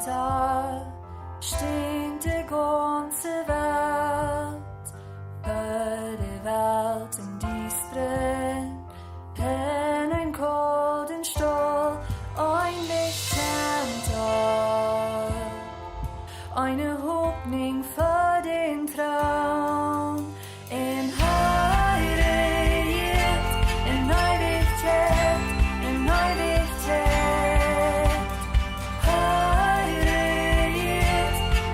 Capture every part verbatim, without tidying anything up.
Da stund de gaunze Welt, ver de Welt em Diestren, en een kolden Staul, een Licht kjemt opp, eene Hopninj fa dän Troon. En Heiligkeit, en Eewichkjeit, en Eewichkjeit. Heiligkeit,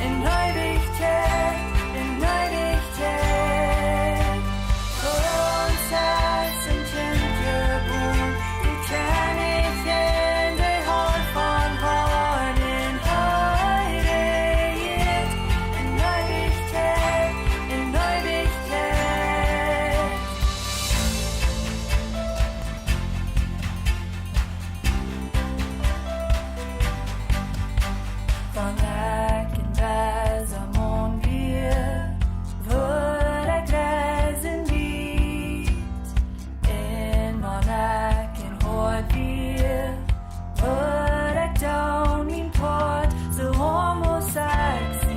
en Eewichkjeit, en Eewichkjeit. Fa ons es een Kjint jebuaren, de Kjennich un de Har von Harn. En Heiligkeit, en Eewichkjeit, en Eewichkjeit. Wan ekj en dise Maun wia, wudd ekj reisen wiet. En wan ekj en Hoad wia, wudd ekj doonen mien Poat, soo hoat aus ekj sie.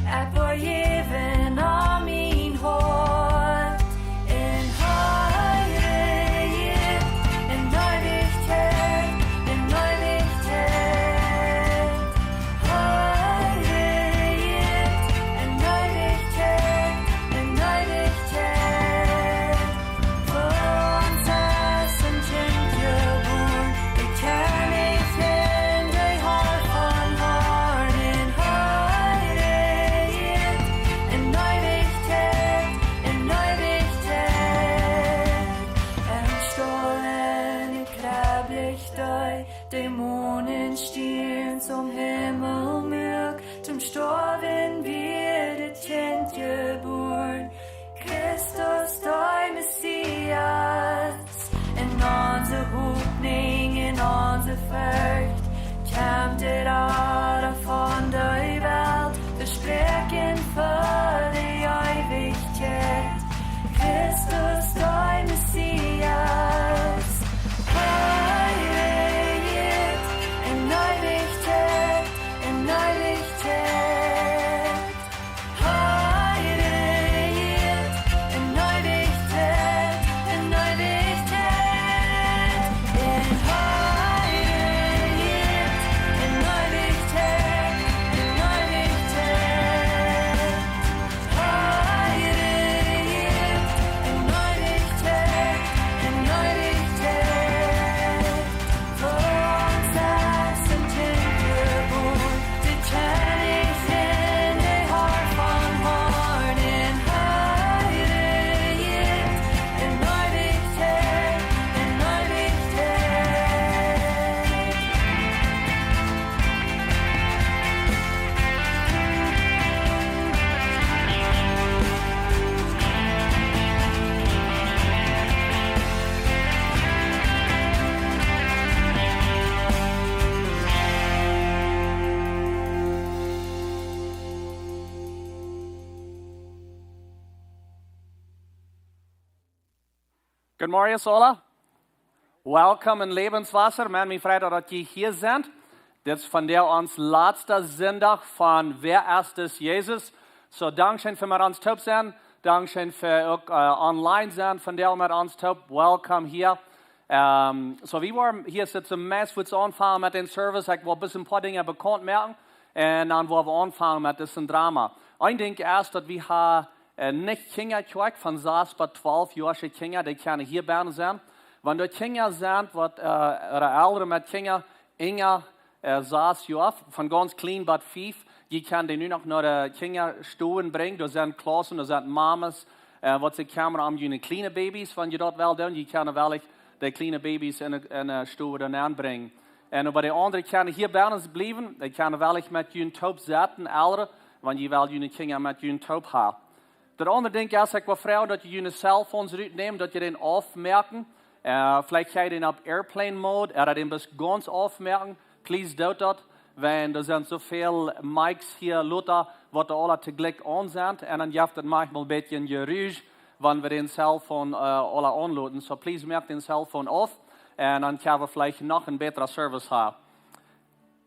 Ekj woa jäwen aun mien Hoat. En Heiligkeit, en Eewichkjeit, en Eewichkjeit. Heiligkeit, en Eewichkjeit, en Eewichkjeit. Fa ons es een Kjint jebuaren, de Kjennich un de Har von Harn. En Heiligkeit, en Eewichkjeit, en Eewichkjeit. En Staul en Kjrebb licht hee, de Mon un Stierns aum Himmel muak, toom Stoawen wia dit Kjint jebuaren. Christus, de Messias, en onse Hopninj, en onse Forcht, kjemt de Rada von de Welt, vespräakjen fa de Eewichkjeit. Christus, de Messias, Heiligkeit, en Eewichkjeit, en Eewichkjeit. Heiligkeit, en Eewichkjeit, en Eewichkjeit. En Heiligkeit, en Eewichkjeit, en Eewichkjeit. Heiligkeit, en Eewichkjeit, en Eewichkjeit. Good morning, Sola. Welcome in Lebenswasser. Maun, mie freit daut jie hia sent. Dit es vondoag ons latsta Sindach von Wäa es dis Jesus? Soo, dankscheen fa met ons toop sennen. Dankscheen fa uk, äh, online sennen vondoag met ons toop. Welcome hia. Ähm, soo, wie woaren hia sitten, meist woat aunfangen met dän Service. Ekj well bloos een poa Dinja bekaunt moaken. Un dan woa wie aunfangen met dit Drama. Een Dinkj es daut wie ha äh, nich Kjinja Kjoakj von sas bat twalf Joa Kjinja, dee kjennen hia bennen sennen. Wan doa Kjinja sent, waut, äh, ooda Elren met Kjinja, unja, äh, sas Joa, von gaunz kjlien bat fief, jie kjennen dee nu noch no de Kjinjastowen brinjen, doa sent Klaussen, doa sent Mamas, äh, waut sikj kjemren om june kjliene Babys, wan jie daut wellen doonen, jie kjennen wellich de kjliene Babys en de, en de Stow doa nenbrinjen. Un oba de aundre kjennen hia bennen bliewen, dee kjennen wellich met junt toop sitten, Elren, wan jie wellen june Kjinja met junt toop haben. Daut aundre Dinkj es, ekj well froagen daut jie june cellphones rutnämen, daut jie dän aufmoaken. Äh, veleicht jie dän opp airplane mode, ooda dän bloos gaunz aufmoaken. Please doot daut, wiels doa sent soo väl mics hia, lota, waut doa aula toojlikj aun sent. Un dan jeft et maunchmol een bät Jerusch, wan wie dän cellphone, äh, aula aunloten. So please moakt dän cellphone auf. Un dan kjenn wie veleicht noch een bätren Service haben.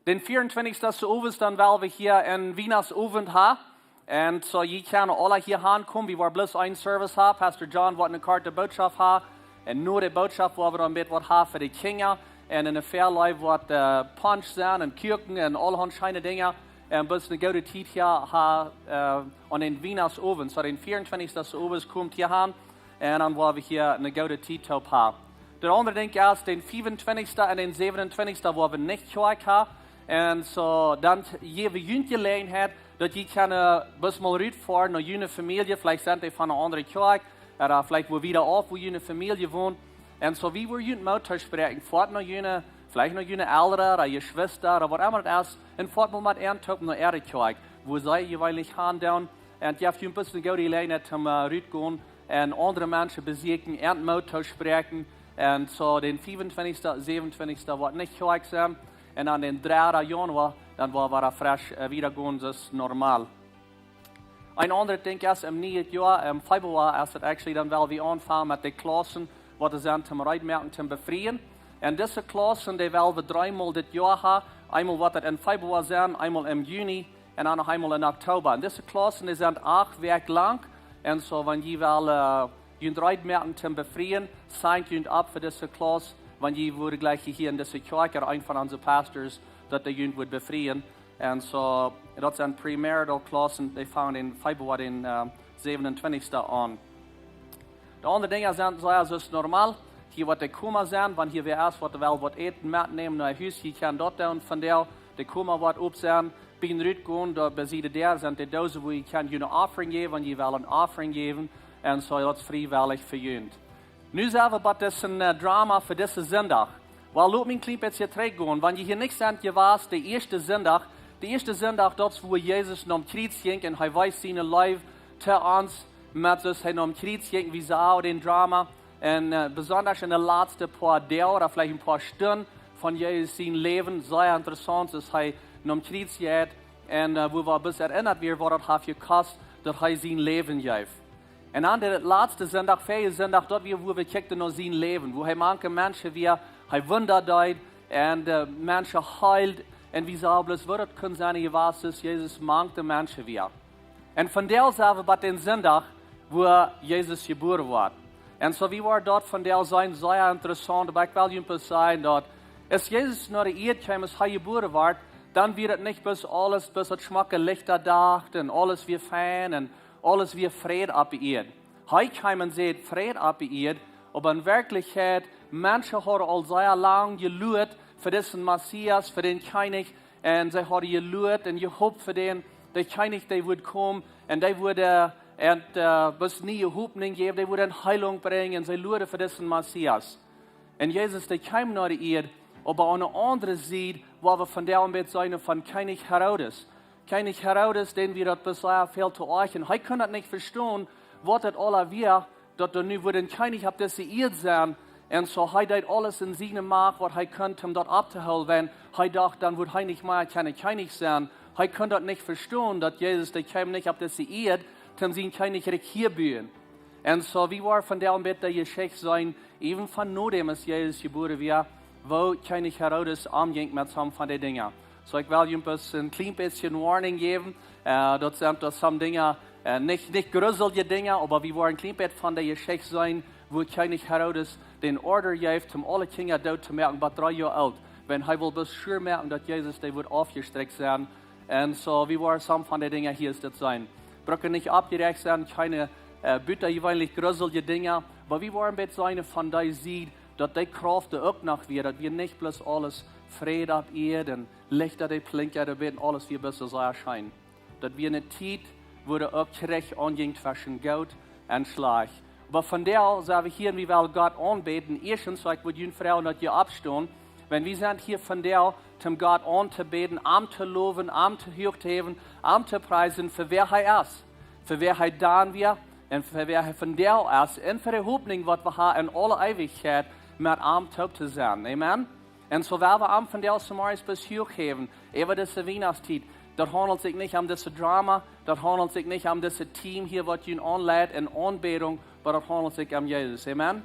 Dän vieruntwintichsten soo owes, dan well wie hia een Wienachtsowent ha. Un soo, jie kjennen aula hia hankomen. Wie woaren bloos een Service ha. Pastor John woat eene korte Bootschoft ha. Un no de Bootschoft woa wie dan met waut ha fa de Kjinja. Un enne Väaleew woat, äh, Punsch sennen un Kuaken un aulahaunt scheene Dinja. Un bloos eene goode Tiet hia ha, äh, aun dän Wienachtsowent. Soo, dän vieruntwintichsten soo owes, komt hia han. Un dan woa wie hia eene goode Tiet toop ha. De aundre Dinkj es, dän fiefuntwintichsten un dän säwenuntwintichsten woa wie nich Kjoakj ha. Un soo, dan jäw wie junt Jeläajenheit, daut jie kjennen, äh, bloos mol rutfoaren no june Famielje, veleicht sent dee von eene aundre Kjoakj, ooda veleicht wua wieda auf, wua june Famielje wont. Un soo, wie wudden junt Moot toospräakjen, foat no june, veleicht no june Elren ooda Jeschwista ooda waut emma daut es, un foat mol met an toop no äare Kjoakj, wua see jeweenlich han doonen. Un jie haben een bät eene goode Jeläajenheit om, äh, rutgonen un aundre Menschen besieekjen un Moot toospräakjen. Un soo, dän fiefuntwintichsten, säwenuntwintichsten woat nich Kjoakj sennen. Un dan dän dredden Januoa, dan woa wie wada fresch, äh, wieda gonen, soo aus normal. Een aundret Dinkj es, em nieen Joa, em Februoa es daut actually, dan well wie aunfangen met de Klaussen, waut doa sent toom reed moaken, toom befrieen. Un dise Klaussen, dee well wie dreemol dit Joa ha. Eemol woat daut em Februoa sennen, eemol em Juni un dan noch eemol em Oktoba. Un dise Klaussen, dee sent acht Wäakj lang. Un soo, wan jie wellen, äh, junt reed moaken toom befrieen, signt junt opp fa dise Klauss, wan jie wudden jlikj hia en dise Kjoakj ooda een von onse Pastors, daut dee junt wudd befrieen. Un soo, daut sent premarital Klaussen, dee fangen em Februoa dän, äh, säwenuntwintichsten aun. De aundre Dinja sent soo aus normal. Hia woat de Koma sennen, wan hia wäa es, waut well waut äten metnämen no Hus, jie kjennen daut doonen vondoag. De Koma woat op sennen. Biem rutgonen, doa bie de Däa sent de Doosen, wua jie kjennen june Offering jäwen, wan jie wellen eene Offering jäwen. Un soo, daut es friewellich fa junt. Nu sent wie bie disen, äh, Drama fa disen Sindach. Well, lot mie een kjlien bät trigjgonen. Wan jie hia nich sent jewast, de ieeschte Sindach, de ieeschte Sindach, daut es, wua Jesus nom Kjriez jinkj un hee wiest siene Leew to ons, met soo aus hee nom Kjriez jinkj, wie sajen dän Drama. Un, äh, besonda enne latste poa Doag ooda veleicht een poa Stunden von Jesus sien Läwen, sea interessaunt, soo aus hee nom Kjriez jinkj. Un, äh, wua wie bloos erinnat woaren, waut daut haft jekost, daut hee sien Läwen jeef. Un dan de latste Sindach, väaje Sindach, daut wia, wua wie kjikjten no sien Läwen, wua hee mank de Menschen wia, hee Wunda deed un, äh, Menschen heeld. Un wie sajen bloos, woo daut kunn sennen, hee wia, soo aus Jesus mank de Menschen wia. Un vondoag sent wie bie dän Sindach, wua Jesus jebuaren woat. Un soo, wie woaren daut vondoag seenen, sea interessaunt, oba ekj well junt bloos sajen, daut aus Jesus no de Ieed kjeem, aus hee jebuaren woat, dan wia daut nich bloos aules, bloos daut schmocke Lichta Dach un aules wia fein un aules wia Fräd opp de Ieed. Hee kjeem un säd: Fräd opp de Ieed, oba en Werkjlichkjeit, Menschen hauden aul sea lang jeluat fa disen Messias, fa dän Kjennich, un see hauden jeluat un jehopt fa dän, de Kjennich, dee wudd komen, un dee wudd, äh, un, äh, bloos niee Hopninj jäwen, dee wudd Heelunk brinjen, un see luaden fa disen Messias. Un Jesus, dee kjeem no de Ieed, oba aun de aundre Sied, wua wie vondoag een bät seenen von Kjennich Herodes. Kjennich Herodes, dän wia daut bloos sea väl to oajch. Hee kunn daut nich vestonen, waut daut aula wia, daut doa nu wudd een Kjennich opp dise Ieed sennen. Un soo, hee deed aules en siene Macht, waut hee kunn, om daut opptohoolen. Wan hee docht, dan wudd hee nich mea kjennen Kjennich sennen. Hee kunn daut nich vestonen, daut Jesus, dee kjeem nich opp dise Ieed, om sien Kjennichrikj hia buen. Un soo, wie woaren vondoag een bät de Jeschicht seenen, äwen von nodäm aus Jesus jebuaren wia, woo Kjennich Herodes omjinkj met some von de Dinja. Soo, ekj well junt bloos een kjlien bät Warning jäwen. Äh, daut sent doa some Dinja, äh, nich, nich gruselje Dinja, oba wie woaren een kjlien bät von de Jeschicht seenen, wua Kjennich Herodes dän Order jeef, om aule Kjinja doot to moaken, bat dree Joa oolt. Wan hee wull bloos sure moaken, daut Jesus, dee wudd aufjestrakjt sennen. Un soo, wie woaren some von de Dinja hia es daut seenen. Brucken nich oppjeräacht sennen, kjeene, äh, butajeweenlich gruselje Dinja, oba wie woaren een bät seenen von dee Sied, daut dee Krauft doa uk noch wia, daut wia nich bloos aules Fräd opp Ieed un Lichta, dee plinkjten, daut wia aules wia bloos soo scheen. Daut wia eene Tiet, wua doa uk Kjrich aunjinkj tweschen Goot un Schlajcht. Oba vondoag sent wie hia un wie wellen Gott aunbäden. Ieeschtens, soo ekj wudd junt froagen, daut jie oppstonen. Wan wie sent hia vondoag, om Gott auntobäden, am to lowen, am to huach to häwen, am to priesen, fa wäa hee es, fa wäa hee dan wia un fa wäa hee vondoag es un fa de Hopninj, waut wie haben, en aule Eewichkjeit met am toop to sennen. Amen. Un soo well wie am vondoag zemorjes bloos huach häwen, äwa dise Wienachtstiet. Daut haundelt sikj nich om dise Drama, daut haundelt sikj nich om dise Team hia, waut junt aunleit en Aunbädunk, oba daut haundelt sikj om Jesus. Amen.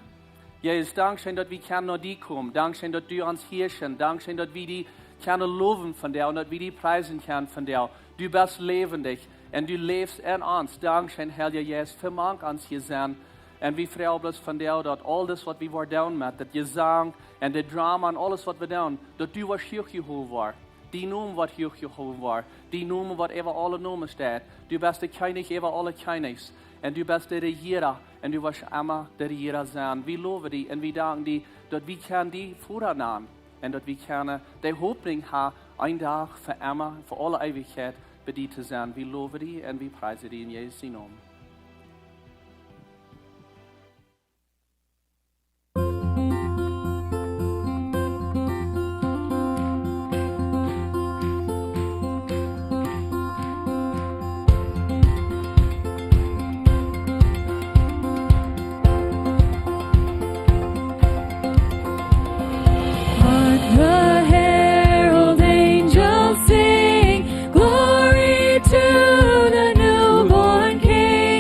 Jesus, dankscheen, daut wie kjennen no die komen. Dankscheen, daut du ons hieescht. Dankscheen, daut wie die kjennen lowen vondoag un daut wie die priesen kjennen vondoag. Du best läwendich un du läfst en ons. Dankscheen, Heilja Jeist, fa mank ons hia sennen. Un wie froagen bloos vondoag daut aules waut wie woaren doonen met daut Jesank un de Drama un aules waut wie doonen, daut du woascht huach jehowen woaren. Dien Nomen woat huach jehowen woaren. Dien Nomen woat äwa aule Nomes steit. Du best de Kjennich äwa aule Kjennichs. Un du best de Rejieera. Un du woascht emma de Rejieera sennen. Wie lowen die un wie danken die daut wie kjennen die Voda nanen. Un daut wie kjennen de Hopninj haben, een Dach fa emma, fa aule Eewichkjeit bie die to sennen. Wie lowen die un wie priesen die en Jesus sienen Nomen. What the herald angels sing, glory to the newborn King.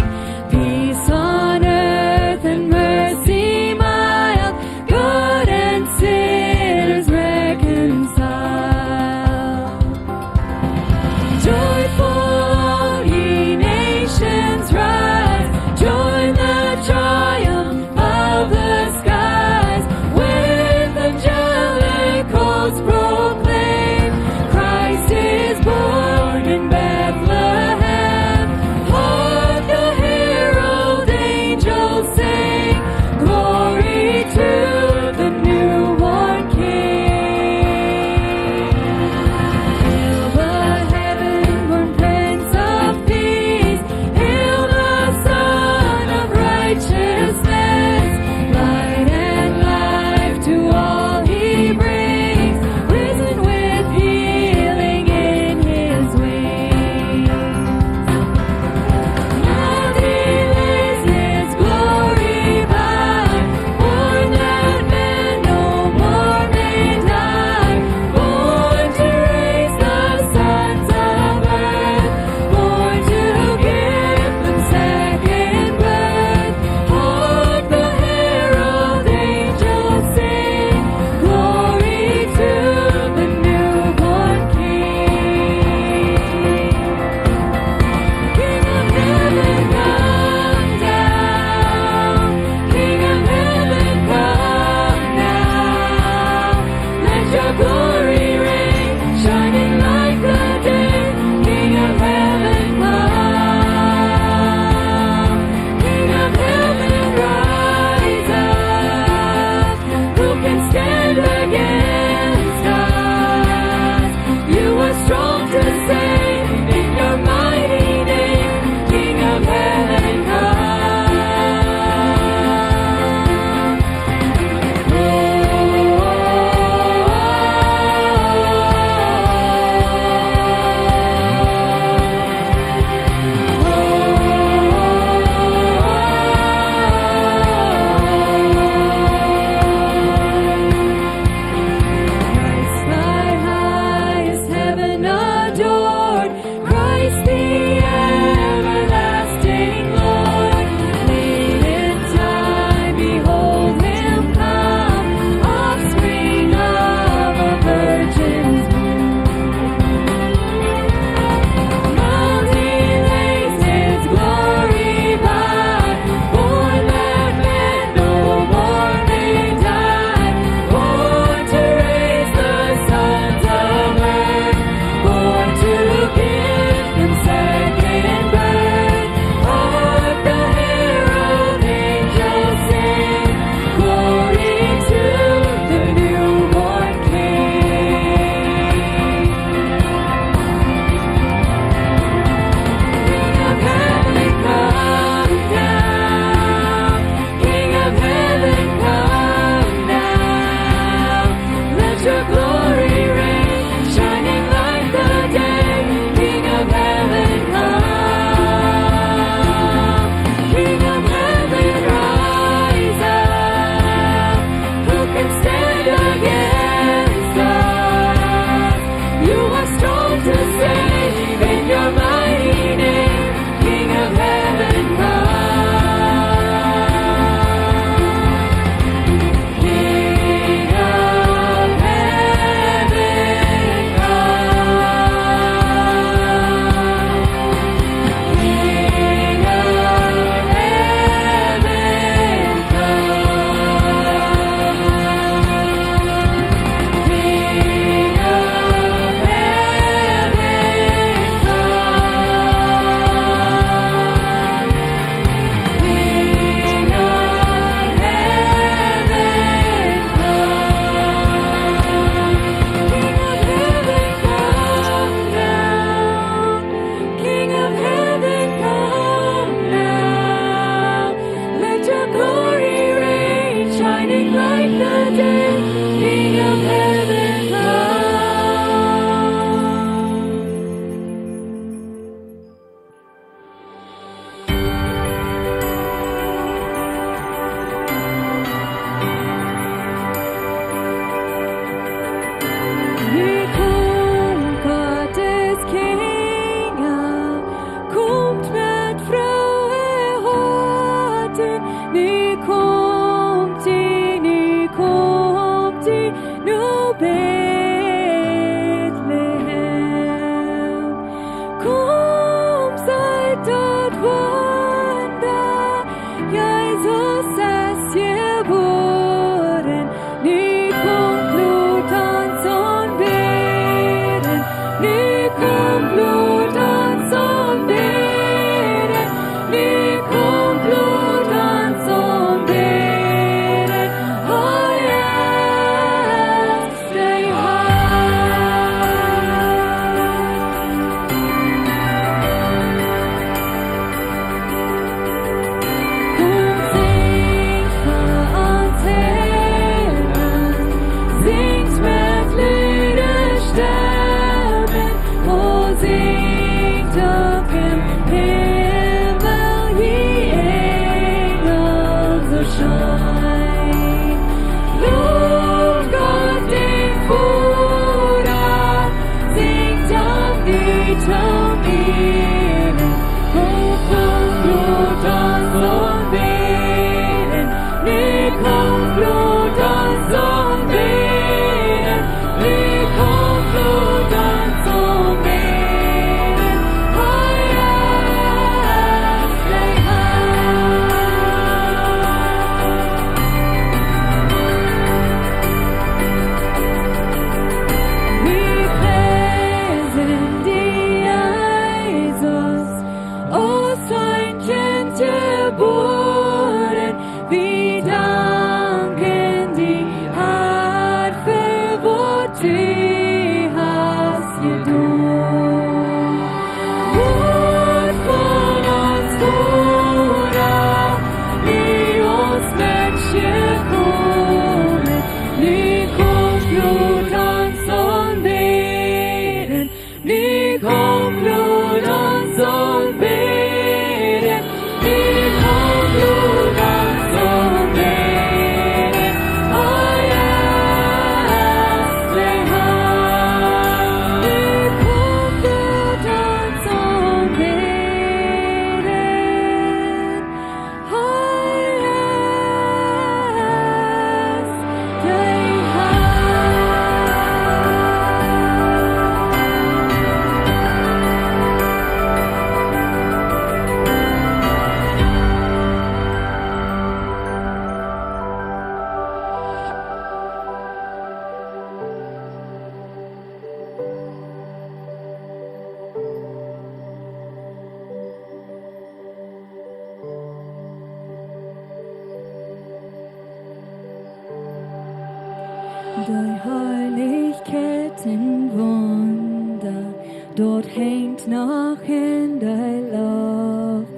Noch en de Loft,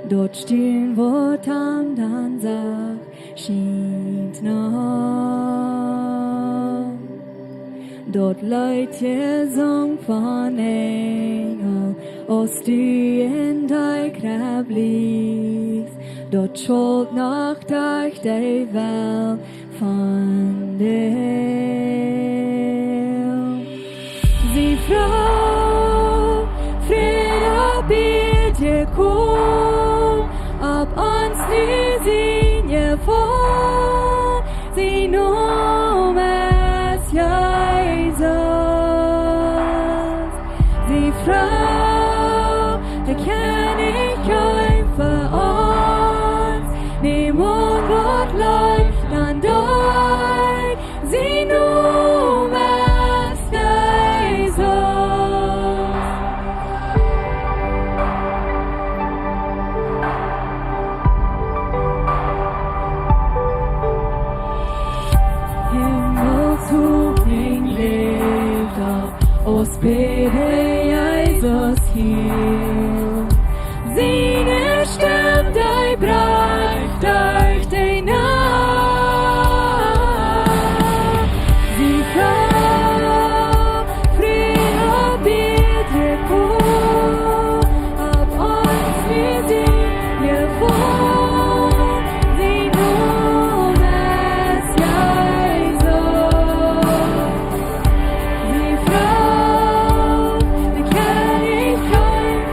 daut Stern, waut am dan sach, schient noch. Daut Leet jesungen von Enjel, aus du en de Krebb lichst, daut schult noch derch de Welt von Deel. Sie fruach: Fräd, bie die komen, opp ons nu sien Jefaulen. Sien Nomen es Jesus. Sie fruach: Kjenn ekj fa ons niemonen, waut leeft dan doa? Sien Nomen es Jesus. Himmelshoch läft opp, aus bäd hee Jesus hia. Siene Stemm, dee brakjt derch de Nacht. Sie fruach: Fräd, bie die komen, opp ons nu sien Jefaulen. Sien Nomen es Jesus. Sie fruach: Kjenn ekj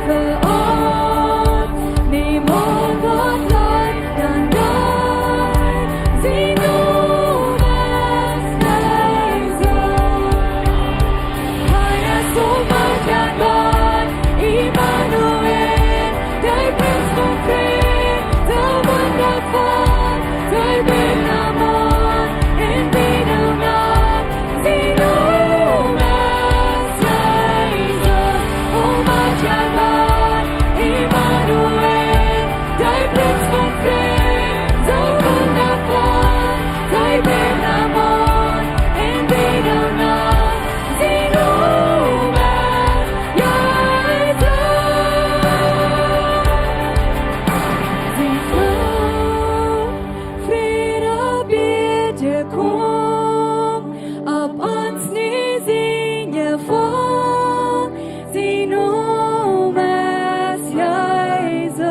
fa ons niemonen, waut leeft dan doa? Sien Nomen es Jesus. Hee es soo moakjlich, Gott, Immanuel, de Prinz von Fräd, soo wundafoll, soo bie am Maun en bie de Nacht. Sien Nomen es Jesus, o Gott, Immanuel, de Prinz von Fräd, soo wundafoll, soo bie am Maun en bie de Nacht. Sien Nomen es Jesus. Sie fruach: Fräd, bie die komen, opp ons nu sien Jefaulen. Sien Nomen es Jesus.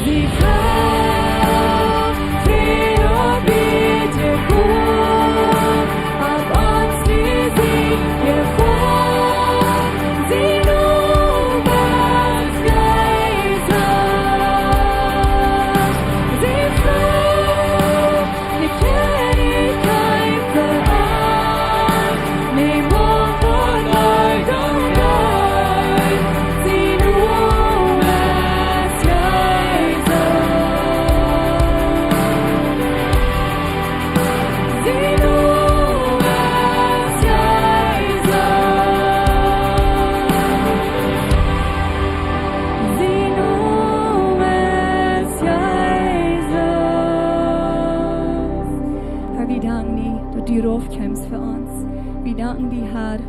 Sie fruach: Fräd, bie die komen, opp ons nu sien Jefaulen. Sien Nomen es Jesus. Sie fruach: Kjenn ekj fa ons niemonen, waut leeft dan doa? Sien Nomen es Jesus. Sien Nomen es Jesus. Sien Nomen es Jesus. Herr, wie danken die, daut du raufkjemst fa ons. Wie danken die, Herr,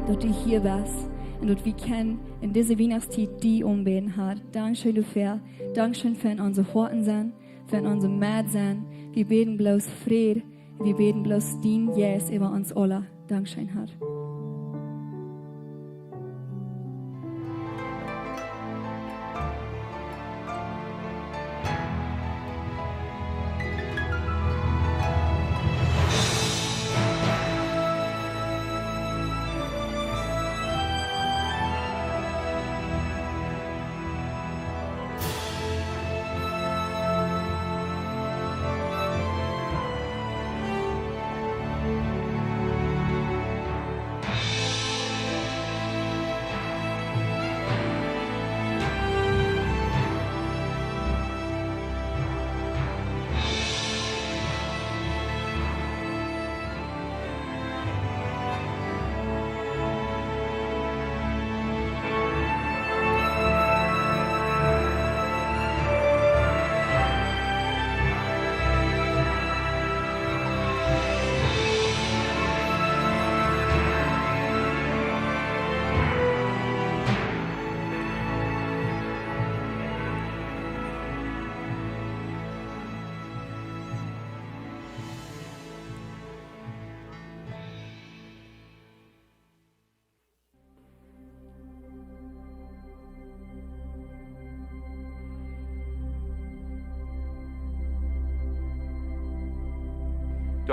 daut du hia best un daut wie kjennen en dise Wienachtstiet die aunbäden, Herr. Dankscheen doafäa. Dankscheen fa en onse Hoaten sennen, fa en onse Med sennen. Wie bäden bloos Fräd. Wie bäden bloos dien Jeist äwa ons aula. Dankscheen, Herr.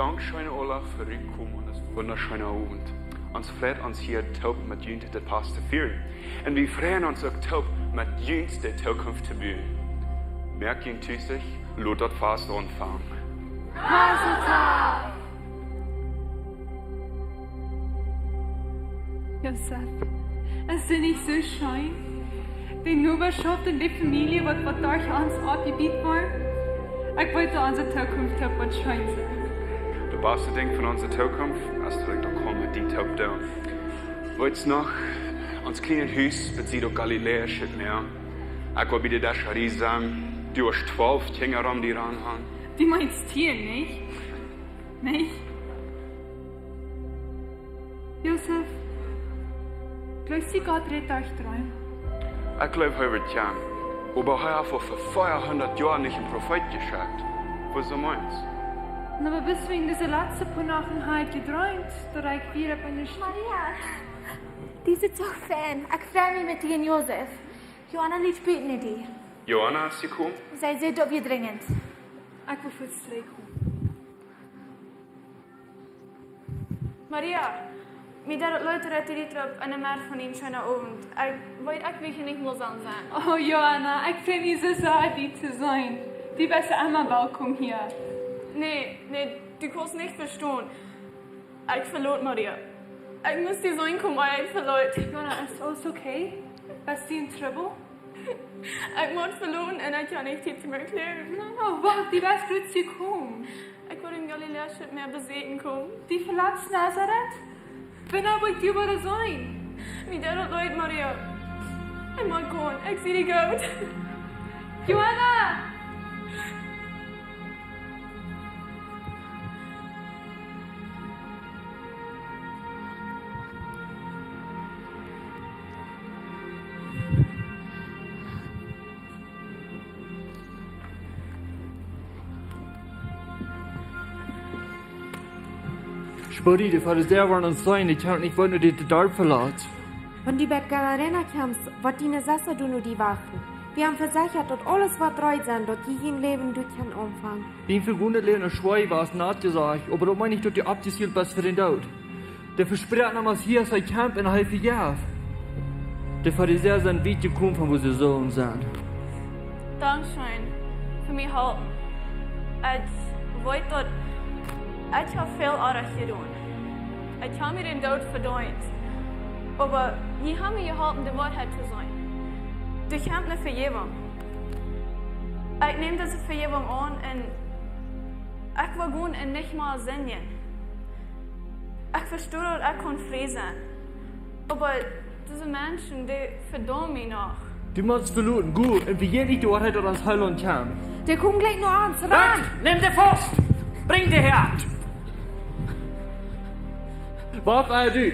Dankscheen aula fa jun Komen aun disen wundascheenen Owent. Ons freit ons hia toop met junt de Pasch to fieren. Un wie freien ons uk toop met junt de Zukunft to buen. Moakt junt tus, lot daut Fast aunfangen. Mazel tov! Josef, es daut nich soo scheen? De Nobaschoft un de Famielje, waut, waut derch ons oppjebut woat. Ekj weet, daut onse Zukunft woat scheen sennen. Daut baste Dinkj von onse Zukunft es, daut ekj daut kaun met die toop doonen. Weetst noch, ons kjlienet Hus, daut sitt uk Galiläa nich mea. Ekj woa bie de Descharei sennen, du woascht twalf Kjinja rom die rom han. Du meenst hia nich? Nich? Josef, jleefst du, Gott rät derch Dreem? Ekj jleew, hee woat kjennen. Oba hee haft aul fa veahundat Joa nich een Profeet jeschekjt. Woo soo meent? Na, oba bloos wäajen dise latste poa Nachten hab ekj jedreemt, daut ekj wia opp eene St- Maria, du sittst soo fein. Ekj frei mie met die un Josef. Johanna, nich spieten met die. Johanna, es sie komen? See sajcht, daut wia drinjent. Ekj well fuaz trigjkomen. Maria, mie deit daut leet, daut ekj die trob en de Med von een scheenen Owent. Ekj weet, ekj well hia nich mea sennen. Oh, Johanna, ekj frei mie soo sea, die to seenen. Du best emma welkom hia. Nä, nä, du kaust nich vestonen. Ekj veloot Maria. Ekj mott die seenen komen, oba ekj veloot. Johanna, es aules okay? Best du en Trubbel? Ekj mott veloten un ekj kaun nich Tiet mea kjrieen. No, no, wacht, du best jrod jekomen. Ekj woa en Galiläa nich mea beseakjen komen. Du velatst Nazaret? Wanea woa ekj die wada seenen? Mie deit daut leet, Maria. Ekj mott gonen. Ekj sie die goot. Johanna! Spul die, de Farisäa woaren ons seenen, dee kjennen nich woaren, daut dit Darp velat. Wan du bat Gadarena kjemst, woat diene Sesta doa no die wachten. Wie haben vesechat, daut aules woat reed sennen, daut du dien Läwen doa kaust aunfangen. Dien vegonet Läwen es schwoa, waut nat jesajcht, oba daut meent nich, daut du aufjesiegelt best fa dän Doot. De Vespräakjunk es hia, aus hee kjemt un hee vejeft. De Farisäa sent wiet jekomen von wua see sullen sennen. Dankscheen fa mie halpen. Ekj weet, daut ekj hab väl Oajet jedonen. Ekj hab mie dän Doot vedeent. Oba jie haben mie jeholpen, de Woarheit to sajen. Doa kjemt eene Vejäwunk. Ekj näm dise Vejäwunk aun un ekj well gonen un nich mea sindjen. Ekj vestonen, daut ekj kaun frie sennen. Oba dise Menschen, dee vedaumen mie noch. Du motst veloten, go, un vejät nich de Woarheit, daut ons Heilaunt kjemt. Dee komen jlikj no ons, ran! Wacht, nämt de Faust! Brinjt dee häa! Waut, äh, du?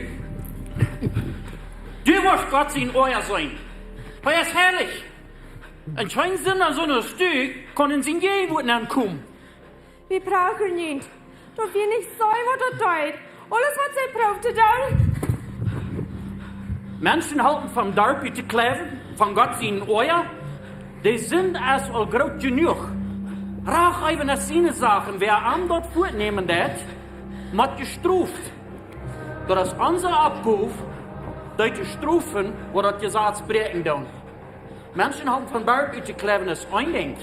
Du woascht Gott sien Oaja seenen. Hee es heilich. Un kjeen Sinda aus du kaun en siene Jäajenwoat nenkomen. Wie brucken nich. Daut wia nich soo, waut daut deed. Aules, waut see proowden to doonen. Menschen halpen vom Darp uttokjleewen, von Gott sien Oaja. De Sind es aul groot jenuach. Rach äwen es siene Sach, wäa am daut wajchnämen deit, mott jestroft. Daut es onse Oppgow, dee to strofen, waut daut Jesaz bräakjen doonen. Menschen halpen vom Darp uttokjleewen es een Dinkj.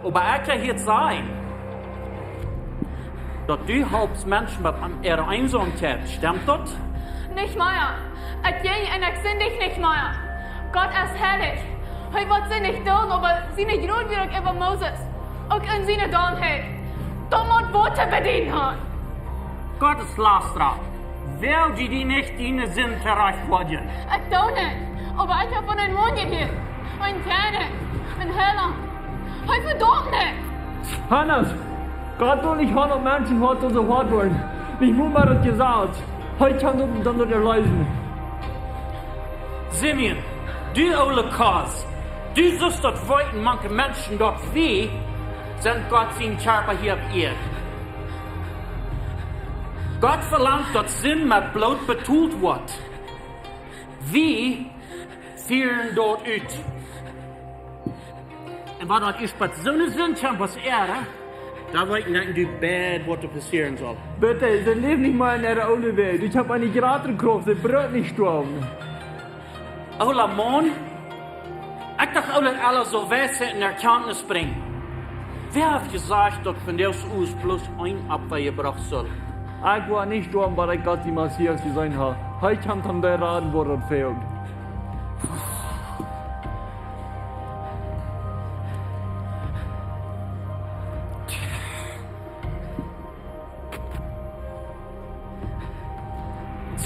Oba ekj hab jehieet sajen, daut du halpst Menschen met an äare Eensaumkjeit. Stemt daut? Nich mea. Ekj jinj un ekj sindijd nich mea. Gott es heilich. Hee woat sikj nich dulden, oba siene Jnod wia uk äwa Moses. Uk en siene Dollheit. Doa mott Wota bie dän Harn. Gott es lastra. Well du die nich diene Sind trajchtwoadjen? Ekj doo nich, oba ekj hab von een Maun jehieet, een Kjennich, een Heilaunt. Hee vedaumt nich. Hannes, Gott well nich haben, daut Menschen hoat soo hoat woaren. Nich mol met daut Jesaz. Hee kaun daut dan daut erleesen. Simeon, du oole Kauz, du sust daut weeten, mank de Menschen, daut wie sent Gott sien Kjarpa hia opp Ieed. Gott velangt, daut Sind met Bloot betolt woat. Wie fieren daut ut. Un wan daut es, waut soone Sind kjemt aus äare, Daut weet ekj nich, du best waut doa passieren saul. Bitte, see läft nich mea en äare oole Welt. Ekj hab eene jratre Krauft, see brukt nich stoawen. Oola Maun, ekj docht, oola Ella saul Weisheit un Erkjantnis brinjen. Wäa haft jesajcht, daut von dee aus bloos een Opfa jebrocht saul? Ekj woa nich stoawen, bat ekj Gott de Messias jeseenen hab. Hee kaun mie raden, wua daut fält.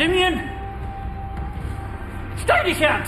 Simeon! Stell dich an!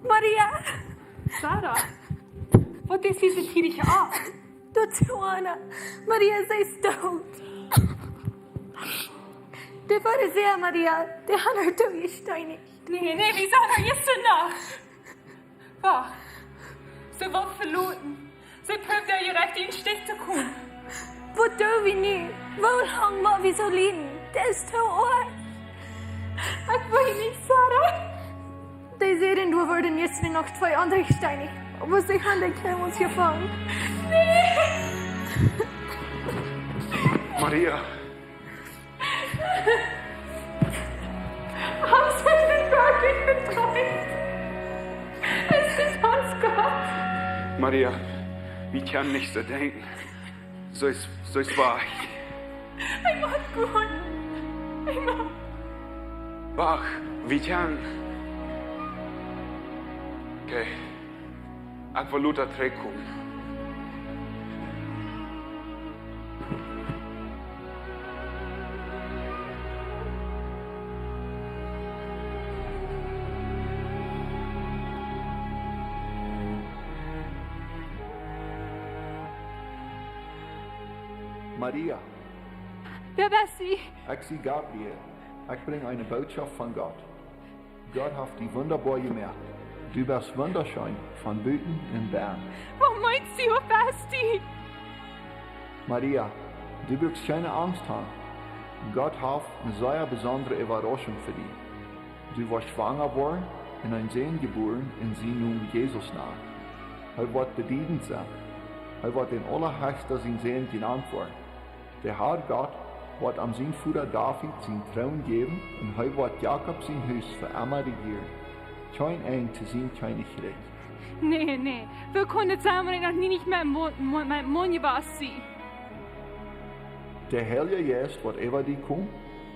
Maria! Sarah, waut es dise tiedje Opp? Daut Joana, Maria, see es doot. De Farisäa, Maria, dee haben äa doot jesteenicht. Nä, nä, wie sent doa jistren noch? Wacht, see woat veloaren. See proowt doa jerajcht em Stich to komen. Waut doo wie nu? Woo lang woa wie soo lieden? Daut es too oajch. Ekj weet nich, Sarah. Dee säden, doa worden jistren noch twee aundre jesteenicht. Oba see haben dee kjeenmol jefongen. Maria. Hast du dich wirklich geträumt? Es ist uns Gott. Maria, wie kaun ekj soo denkjen? Soo es, soo es wajch. Ekj mott gonen. Ekj mott. Wajcht, wie kaun. Okay. Ekj well lota trigjkomen. Maria. Wäa best du? Ekj sie Gabriel. Ekj brinj eene Norecht von Gott. Gott haft die wundaboa jemoakt. Du best wundascheen, von buten un bennen. Waut meenst du, waut best du? Maria, du bruckst kjeene Angst haben. Gott haft eene sea besondre Äwaraschunk fa die. Du woascht schwanga woaren un eenen Sän jebuaren un sien Nomen Jesus nanen. Hee woat bediedent sennen. Hee woat dän Aulahechsta sien Sän jenant woaren. De Har Gott woat am sien Voda David sienen Troon jäwen un hee woat Jakob sien Hus fa emma rejieren. Kjeen Enj to sien Kjennichrikj. Nä, nä. Woo kaun et sennen, wan ekj noch nie nich met een Mo-, Mo-, met een Maun jewast sie? De Heilja Jeist woat äwa die komen.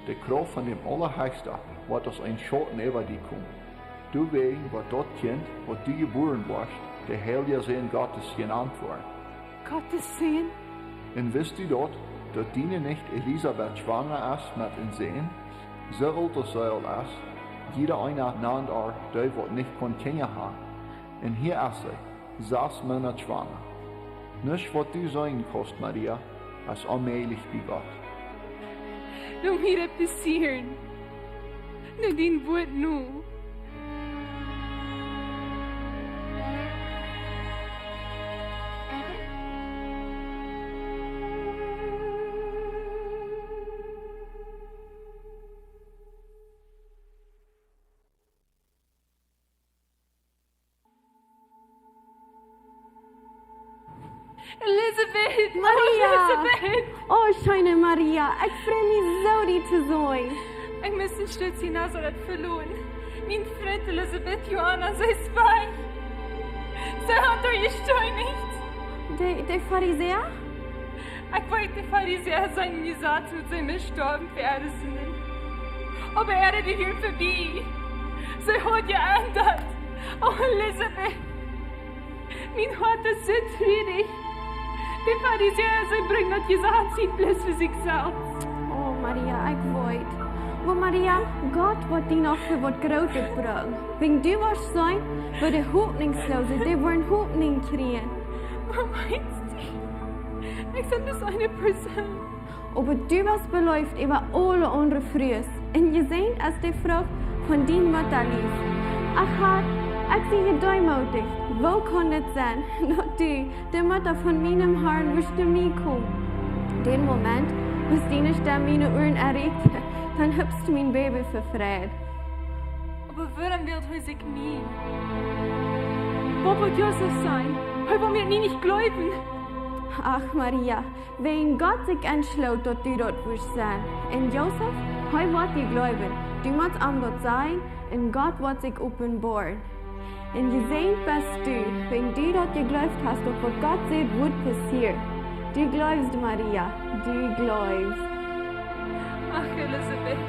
De Krauft von däm Aulahechsta woat aus een Schauten äwa die komen. Doawäajen woat daut Kjint, waut du jebuaren woascht, de heilja Sän Gottes jenant woaren. Gottes Sän? Un wist du daut, daut diene Nicht Elisabet schwanga es met een Sän? Soo oolt aus see aul es, jieda eena nant äa dee, waut nich kaun Kjinja haben. Un hia es see, sas Moonat schwanga. Nuscht, waut du seenen kaust, Maria, es onmäajlich bie Gott. Lot mie daut passieren. Doo dien Wuat no. Elisabet! Maria! Elisabet! Oh, scheene Maria, ekj frei mie soo, die to seenen. Ekj must de Staut Nazaret veloten. Mien Frint Elisabet, Johanna, see es wajch. See haben doa jesteenicht. De, de Farisäa? Ekj weet, de Farisäa sent jesat, daut see musten stoawen fa äare Sinden. Oba äare Tiet wia vebie. See haud jeendat. Oh, Elisabet. Mien Hoat es soo trurich. De Farisäa, see brinjen daut Jesaz bloos fa sikj selfst. Oh, Maria, ekj weet. Oba Maria, Gott woat die noch fa waut Grootet brucken. Wan du woascht seenen, woat de Hopninjsloose, dee woaren Hopninj kjrieen. Waut meenst du? Ekj sie bloos eene Persoon. Oba du woascht beleeft äwa aule aundre Frues, un jesäajent es de Frucht von dien Muttalief. Ach Har, ekj sie jedeemootijt. Woo kaun daut sennen, daut du, de Mutta von mienem Harn, wurscht to mie komen? Dän Moment, aus diene Stemm miene Uaren erreicht, dan hupst mien Baby fa Freid. Oba wuarom wält hee sikj mie? Waut woat Josef sajen? Hee woat mie nich jleewen. Ach, Maria, wan Gott sikj entschloot, daut du daut wurscht sennen. Un Josef, hee woat die jleewen. Du motst am daut sajen, un Gott woat sikj openboaren. Un jesäajent best du, wan du daut jejleeft hast, daut waut Gott sajcht, woat passieren. Du jleefst, Maria, du jleefst. Ach, Elisabet,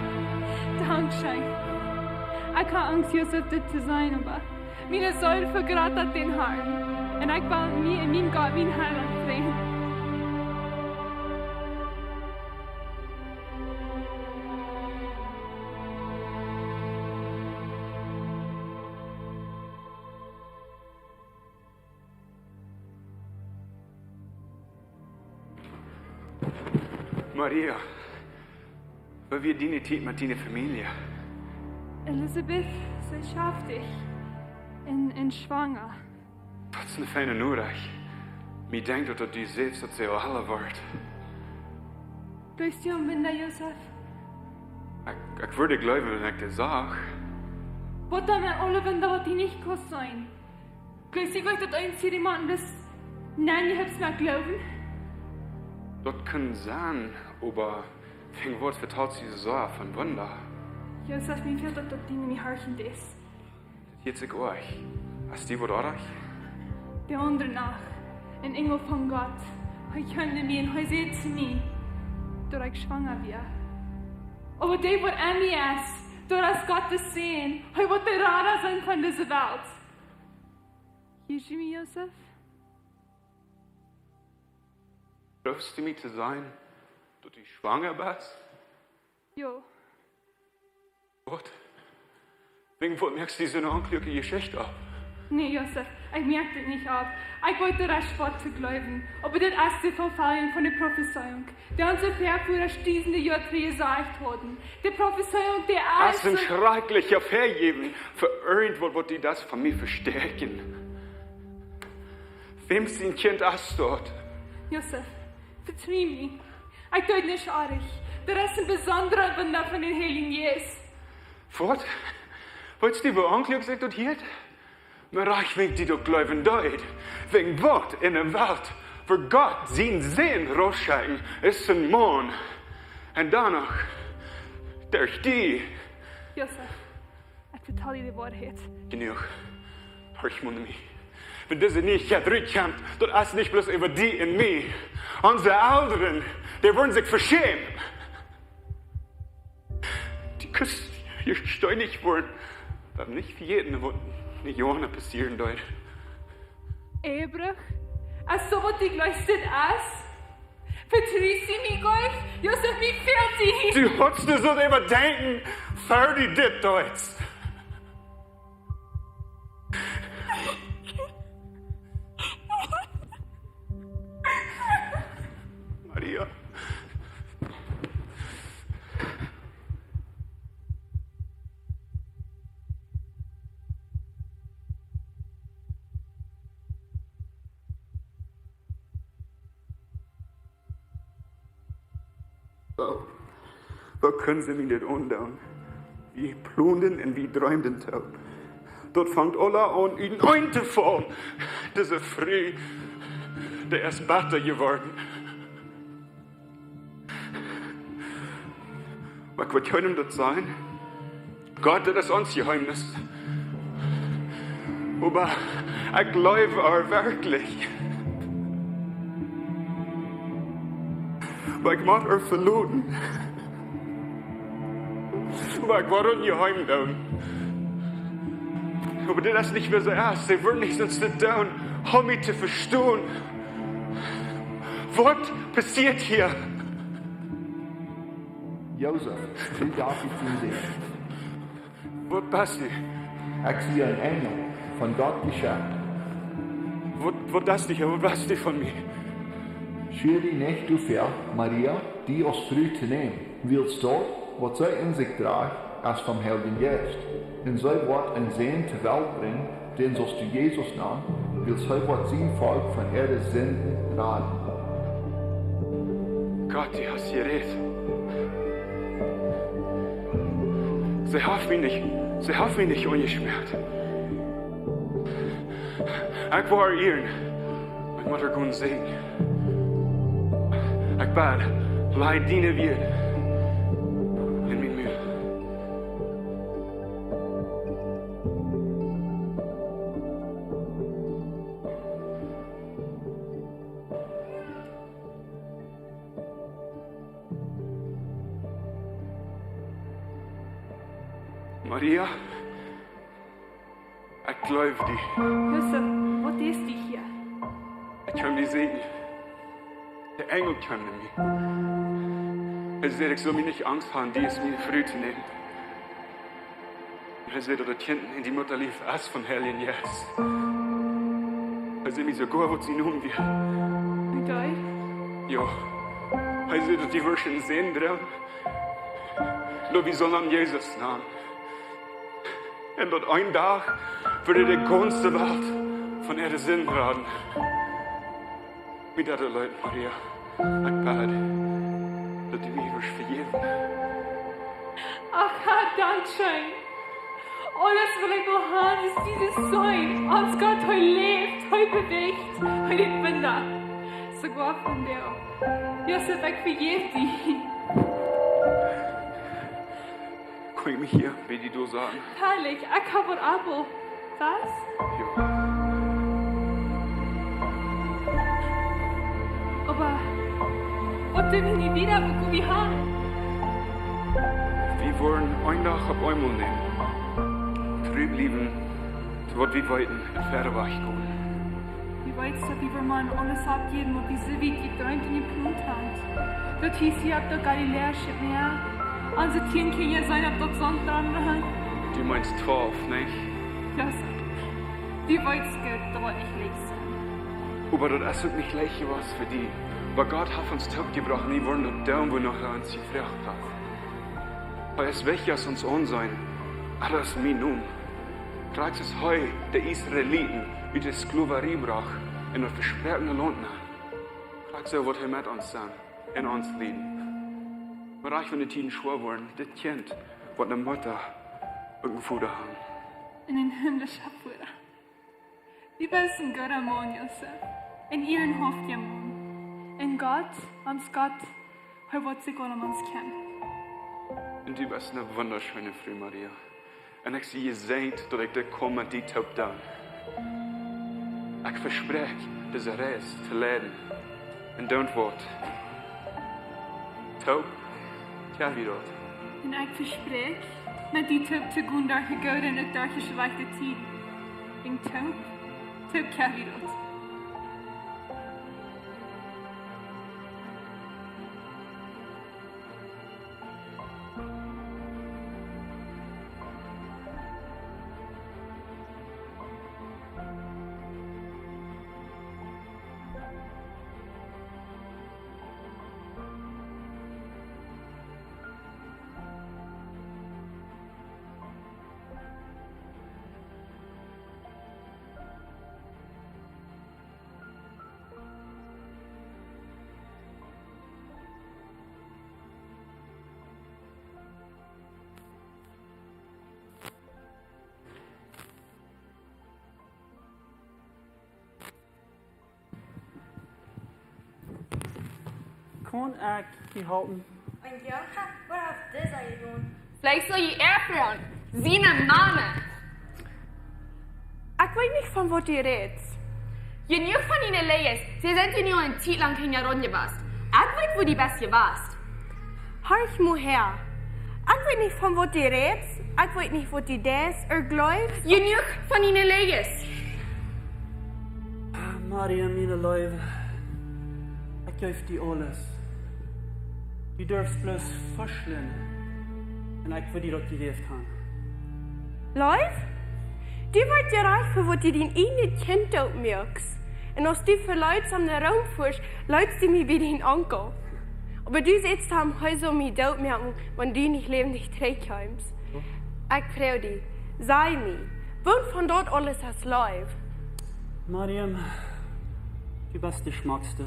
dankscheen. Ekj haud Angst, Josef dit to sajen, oba miene Seel vegrootet dän Harn. Un ekj well mie en mien Gott, mien Heilaunt, freien. Maria, woo wia diene Tiet met diene Famielje? Elisabet, see es schaftich un, un schwanga. Daut es eene feine Norecht. Mie denkjt daut, daut du sajchst, daut see aul ella woat. Jleefst du aun Wunda, Josef? Ekj, ekj wudd jleewen, wan ekj daut sach. Waut dan met aule Wunda, waut du nich kaust seenen? Jleefst du werkjlich, daut eent jiedet Mol bloos nennjehupst met Gloowen? Daut kaun sennen, oba wäajen waut vetalst du soo von Wunda? Josef, mie fält daut, daut du mie horchen deist. Daut jeit sikj uk. Es die waut oajch? De aundre Nacht, een Enjel von Gott, hee kjeem no mie un hee säd to mie, daut ekj schwanga wia. Oba dee, waut aun mie es, daut es Gott sien Sän, hee woat de Rada sennen von dise Welt. Hia es mie, Josef. Proowst du mie to sajen, daut du schwanga best? Jo. Waut? Wäajen waut moakst du soone onjlekjliche Jeschicht opp? Nä, Josef, ekj moak dit nich opp. Ekj weet, daut es schwoa to jleewen, oba dit es de Erfellunk von de Profezeiunk, dee onse Väavodasch dusende Joa trigj jesajcht hauden. De Profezeiunk, dee es... Daut es een schrakjlicha Vejäwen fa irjentwaut, waut du deist von mie vestäakjen. Wäm sien Kjint es daut? Josef, vetru mie. Ekj deed nuscht oajch. Daut es een besondret Wunda von dän Heiljen Jeist. Waut? Weetst du, woo onjlekjlich daut hieet? Oba ekj well die daut jleewen deed. Wäajen waut en de Welt, wua Gott sien Sän rutschekjen, es een Maun. Un dan noch, derch die. Josef, ekj vetal die de Woarheit. Jenuach. Horch mol no mie. Wan dise Nieechkjeit rutkjemt, daut es nich bloos äwa die un mie. Onse Elren, dee woaren sikj veschämen. Du kaust hia steenich woaren, oba nich vejäten, waut en Johanna passieren deed. Ehebruch? Es daut, waut du jleefst, daut es? Vetrust du mie nich? Josef, mie fält die. Du haudst daut äwadenkjen, ver du dit deetst. Maria. Woo, woo kunnen see mie dit aundoonen? Wie plonden un wie dreemden toop. Daut fangt aula aun, utenaunda to faulen. Dise Fru, dee es betta jeworden. Oba ekj well kjeenem daut sajen. Gott, daut es ons Jeheemnis. Oba ekj leew äa werkjlich. Oba ekj mott äa veloten. Oba ekj woa daut nich jeheem doonen. Oba dit es nich woo see es. See wort nich soo to doonen, om mie to vestonen. Waut passieet hia? Josef, du David sien Sän. Waut best du? Ekj sie een Enjel, von Gott jeschekjt. Waut, waut best du hia? Waut west du von mie? Schuad die nich doafäa, Maria, die aus Fru to nämen, wiels daut, waut see en sikj drajcht, es vom Heiljen Jeist. Un see woat een Sän to Welt brinjen, dän saust du Jesus nanen, wiels hee woat sien Volkj von äare Sinden raden. Gott, du hast jerät. See haft mie nich, see haft mie nich aunjeschmäat. Ekj woa äa ieren. Ekj mott äa gonen Säajen. Ekj bäd, laj diene Wieed en mienen Mul. Maria, ekj jleew die. Josef, waut deist du hia? Ekj kjeem die säajnen. De Enjel kjeem no mie. Hee säd, ekj sull mie nich Angst haben, die aus miene Fru to nämen. Hee säd, daut daut Kjint en de Muttalief es vom Heiljen Jeist. Hee säd mie soogoa, waut sien Nomen wia. Mikael? Jo. Hee säd, daut du woascht een Sän droagen. Daut wie sellen am Jesus nanen. Un daut een Dach woat de gaunze Welt von äare Sinden raden. Wie daut leet, Maria. Ekj bäd, daut du mie woascht vejäwen. Ach, Herr, dankscheen. Aules, waut ekj well haben, es dien Sän. Ons Gott, hee läft, hee bewäacht, hee deit Wunda. Soogoa vondoag. Josef, ekj vejeff die. Kaun ekj mie hia bie die doa saten? Herrlich, ekj hab een Appel. Waut? Jo. Oba waut doo wie nu wieda, waut woa wie haben? Wie woaren een Dach opp eemol nämen. Tru bliewen to waut wie weeten un wieda wajch gonen. Du weetst, daut wie wellen aules aufjäwen, waut wie soo wiet jedreemt un jeplont haben. Daut Hus hia opp daut Galiläische Mäa. Onse tieen Kjinja sent opp daut Sand doa. Du meenst twalf, nich? Jo, soo. Du weetst goot, daut woat nich leicht sennen. Oba daut es uk nich leicht jewast fa die. Oba Gott haft ons toopjebrocht, wie woaren daut doonen, wua hee ons jefroacht haft. Hee es wichtja aus ons Aunseenen. Daut es mien Nomen. Krakjt soo aus hee de Israeliten ut de Skloverie brocht en daut vespräakjene Launt nenn. Krakjt soo woat hee met ons sennen un ons lieden. Oba wan de Tieden schwoa woaren, dit Kjint woat ne Mutta un een Voda haben. Un een himmlischa Voda. Du best een gooda Maun, Josef. Een ierenhauftja Maun. Un Gott, ons Gott, hee woat sikj om ons kjemmen. Un du best ne wundascheene Fru, Maria. Un ekj sie jesäajent, daut ekj dit kaun met die toop doonen. Ekj vespräakj, dise Reis to leiden. Un doonen waut? Toop kjrie wie daut. Un ekj vespräakj, met die toop to gonen derch de goode un derch de schlajchte Tieden. Un toop, toop kjrie wie daut. Kaun ekj die halpen? Un Joachim, waut haft disa jedonen? Veleicht sull jie äa froagen. Siene Mame. Ekj weet nich, von waut du rätst. Jenuach von diene Läajes. See sent nu eene Tiet lang hinjaraun jewast. Ekj weet, wua du best jewast. Horch mol häa. Ekj weet nich, von waut du rätst. Ekj weet nich, waut du deist ooda jleefst. Jenuach von diene Läajes. Maria, miene Leew, ekj jeef die aules. Du durfst bloos fuschlen. Un ekj wudd die daut jejäft han. Leew? Du weetst je rajcht, fa waut du dien ieejnet Kjint doot moakst. Un aus du fa Leew no Rom fuascht, leetst du mie bie dien Onkel. Oba du sätst am, hee saul mie doot moaken, wan du nich läwendich trigjkjeemst. Ekj froag die, saj mie, waut von daut aules es Leew? Mariam, du best de schmockste.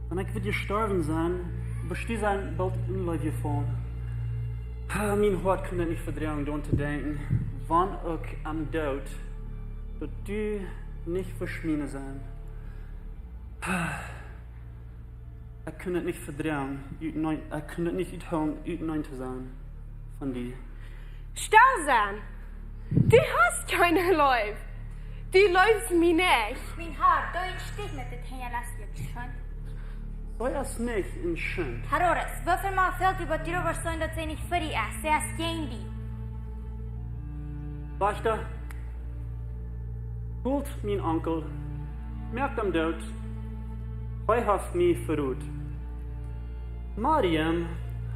Wan ekj wudd jestorwen sennen, wudd du sennen boolt en Leew jefollen. Ah, mien Hoat kunn daut nich vedroagen, doaraun to denkjen, wan uk aum Doot, daut du nich wurscht miene sennen. Ah, ekj kunn daut nich vedroagen, utenaunda, ekj kunn daut nich uthoolen, utenaunda to sennen von die. Stell sennen! Du hast kjeene Leew! Du leefst mie nich! Mien Har, doo een Stich met dit hinjalästje Schund. Soo es nich een Schund. Herodes, woo väl mol fält die, waut du woascht sennen, daut see nich fa die es, see es jäajen die. Wajchta, hoolt mien Onkel, moakt am doot, hee haft mie veroden. Mariam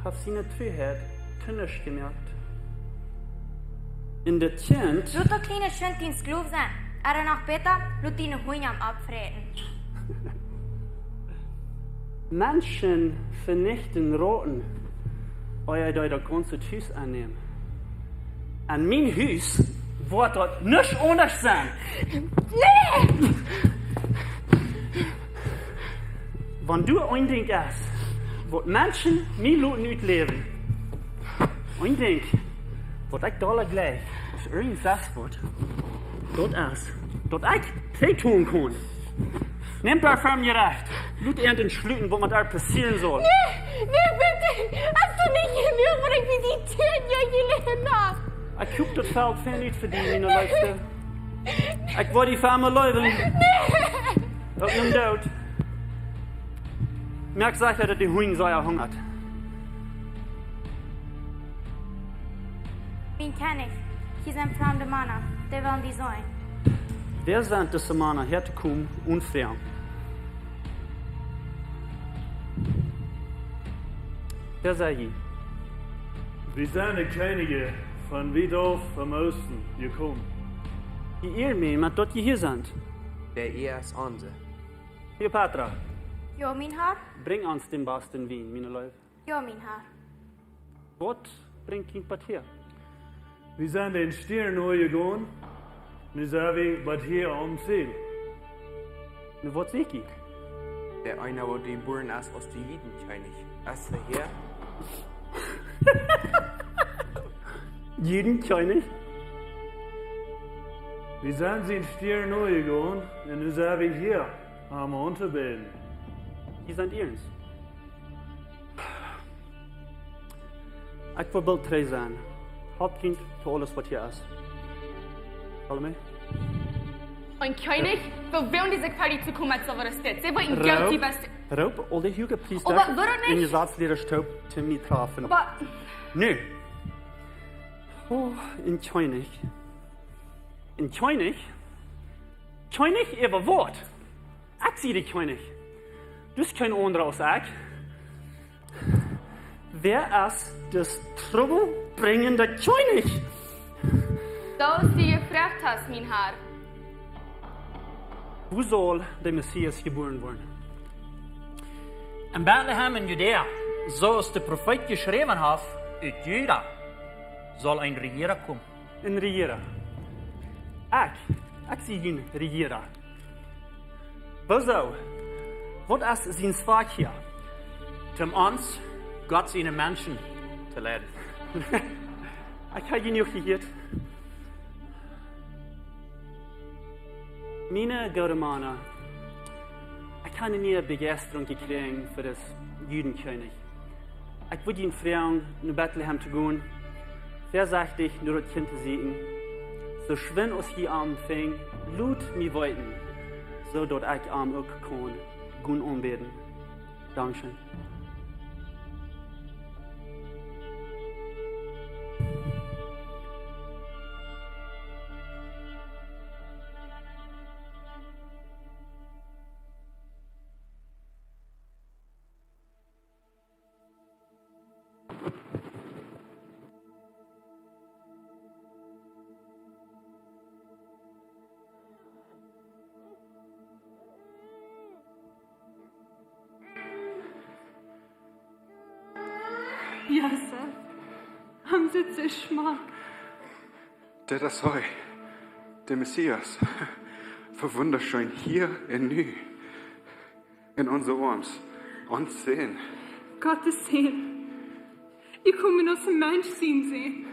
haft siene Truheit tonicht jemoakt. Un daut Kjint. Lot daut kjliene Schwind dien Sklow sennen. Ooda noch bäta, lot diene Hunja am oppfräten. Menschen venichten Roten, ea dee daut gaunze Hus aunnämen. Aun mien Hus woat daut nuscht aundasch sennen. Nä! Wan du een Dinkj es, waut Menschen mie loten utläwen, een Dinkj, waut ekj dolla jleich aus irjent waut, daut es, daut ekj Fräd toonen kaun. Nämt daut von mie rajcht. Lot an entscheiden, waut met ar passieren saul. Nä, nä, bitte. Hast du nich jenuach, waut ekj visitieren, jo, jeläden hab? Ekj hop, daut felt väl nich fa die, miene Leefste. Ekj woa die fa emma leewen. Nä. Uk nom Doot. Moak secha, daut de Hunj sea hungat. Mien Kjennich, hia sent framde Mana, dee wellen die seenen. Wäa sent dise Mana häa to komen un froagen? Wäa sent jie? Wie sent de Kjennichs von wiet auf vom Oosten jekomen. Jie ieren mie met daut jie hia sent. De Ea es onse. Kleopatra. Jo, mien Har. Brinj ons dän basten Wien, miene Leew. Jo, mien Har. Waut brinjt junt bat hia? Wie sent dän Stieren nojegonen, nu sent wie bat hia aum Ziel. Nu, waut secht jie? De eena, waut jebuaren es aus de Judenkjennich, es hee hia? Judenkjennich? Wie sent sien Stieren nojegonen, un nu sent wie hia, am auntobäden. Jie sent iernst? Ekj well boolt trigj sennen. Halpt junt fa aules, waut hia es. Follow me? Een Kjennich? Woo woagen dee sikj fa die to komen, aus soo waut es dit? See woaren Geld, die beste. Roop aul de huage Priesta un Jesazliera toop to mie träfen. Oba nu. Oh, een Kjennich. Een Kjennich? Kjennich äwa waut? Ekj sie de Kjennich. Du best kjeen aundra aus ekj. Wäa es dis trubbelbrinjende Kjennich? Soo aus du jefroacht hast, mien Har. Wua saul de Messias jebuaren woaren? En Betlehem en Judäa, soo aus de Profeet jeschräwen haft, ut Juda saul een Rejiera komen. Een Rejiera. Ekj, ekj sie jun Rejiera. Wuarom? Waut es sien Zwakj hia? Om ons, Gott siene Menschen, to leiden. Ekj hab jenuach jehieet. Miene goode Mana, ekj hab eene Bejeistarunk jekjräajen fa dis Judenkjennich. Ekj wudd junt froagen, no Betlehem to gonen, väasechtich no daut Kjint to sieekjen, soo schwind aus jie am finjen, lot mie weeten, soo daut ekj am uk kaun gonen aunbäden. Dankscheen. Josef, am sitt soo schmock. Dit es hee, de Messias. Woo wundascheen hia un nu. En onse Oarms, ons Sän. Gottes Sän. Ekj kom aus een Mensch sien Sän.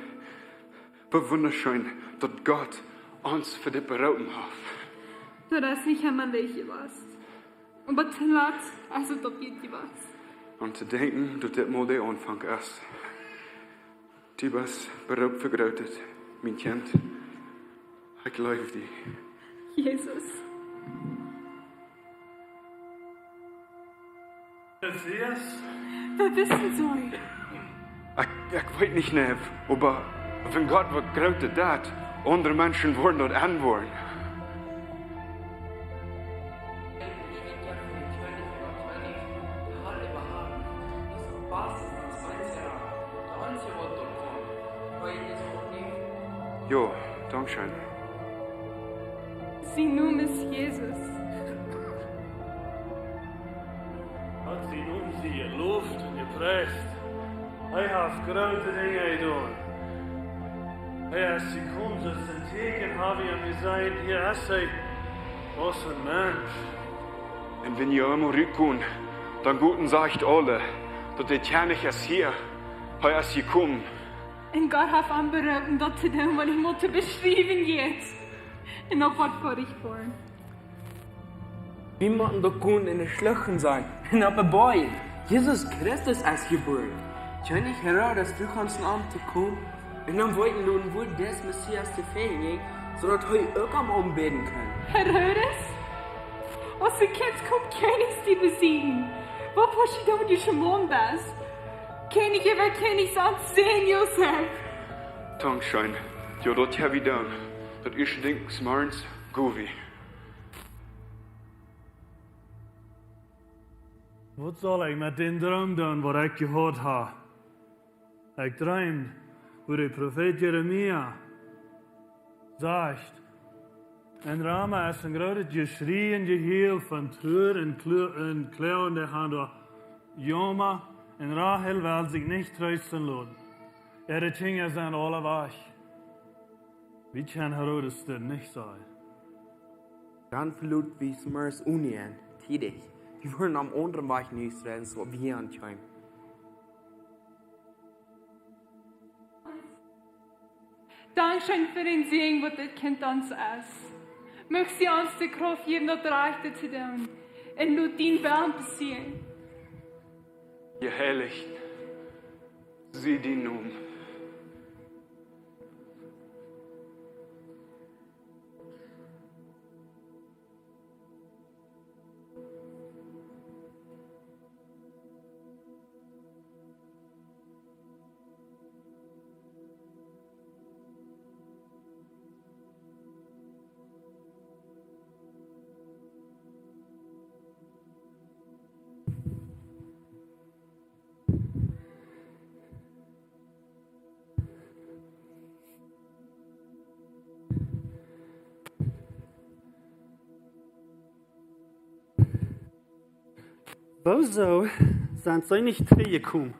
Woo wundascheen, daut Gott ons fa dit beroopen haft. Daut es nich emma leicht jewast. Oba toolatst es et opp jie jewast. Om to denkjen, daut dit mol de Aunfank es. Du best beroopt fa Grootet, mien Kjint. Ekj leew die. Jesus. Messias? Wäa best du? Ekj, ekj weet nich, Neef, oba wan Gott waut Grootet deit, aundre Menschen woaren daut enwoaren. Jo, dankscheen. Sien Nomen es Jesus. Gott sien Nomen sie jeloft un jepriest. Hee haft groote Dinja jedonen. Hee es jekomen, daut es een Tieekjen, hab wie am jeseenen, hia es hee aus een Mensch. Un wan jie emol rutkomen, dan goot un sajcht aule, daut de Kjennich es hia, hee es jekomen. Un Gott haft am beroopen, daut to doonen, waut ekj mol to beschriewen jeit. Un uk waut fa ekj woa. Wie motten doch gonen en de Schluchten sennen un opp de Boajen. Jesus Christus es jebuaren. Kjennich Herodes, du kaust no am to komen un dan weeten loten, woo dis Messias to fälen jinkj, soo daut hee uk am aunbäden kaun. Herodes? Aus du kaust komen Kjennichs die besiegen. Waut passiad, daut du soo Maun best? Kjennich äwa Kjennichs, ons Sän Josef. Dankscheen. Jo, daut hab wie jedonen. Daut ieeschte Dinkj zemorjes, go wie. Waut saul ekj met dän Droom doonen, waut ekj jehaut hab? Ekj dreem, woo de Profeet Jeremia sajcht: En Rama es een grootet Jeschrie un Jehiel von Trua un Klo-, un Kloagen, dee han doa Jauma, un Rachel well sikj nich treesten loten. Äare Kjinja sent aula wajch. Wie kjennen Herodes dit nich sajen? Dan veloot wie zemorjes Unien, tiedich. Wie woaren aum aundren Wajch no Israel, soo aus wie hia aunkjeemen. Dankscheen fa dän Sän, waut dit Kjint ons es. Mucht du ons de Krauft jäwen, daut Rajchte to doonen. Un lot dien Wellen passieren. Jeheilicht sie dien Nomen. Wuarom sent see nich trigjjekomen?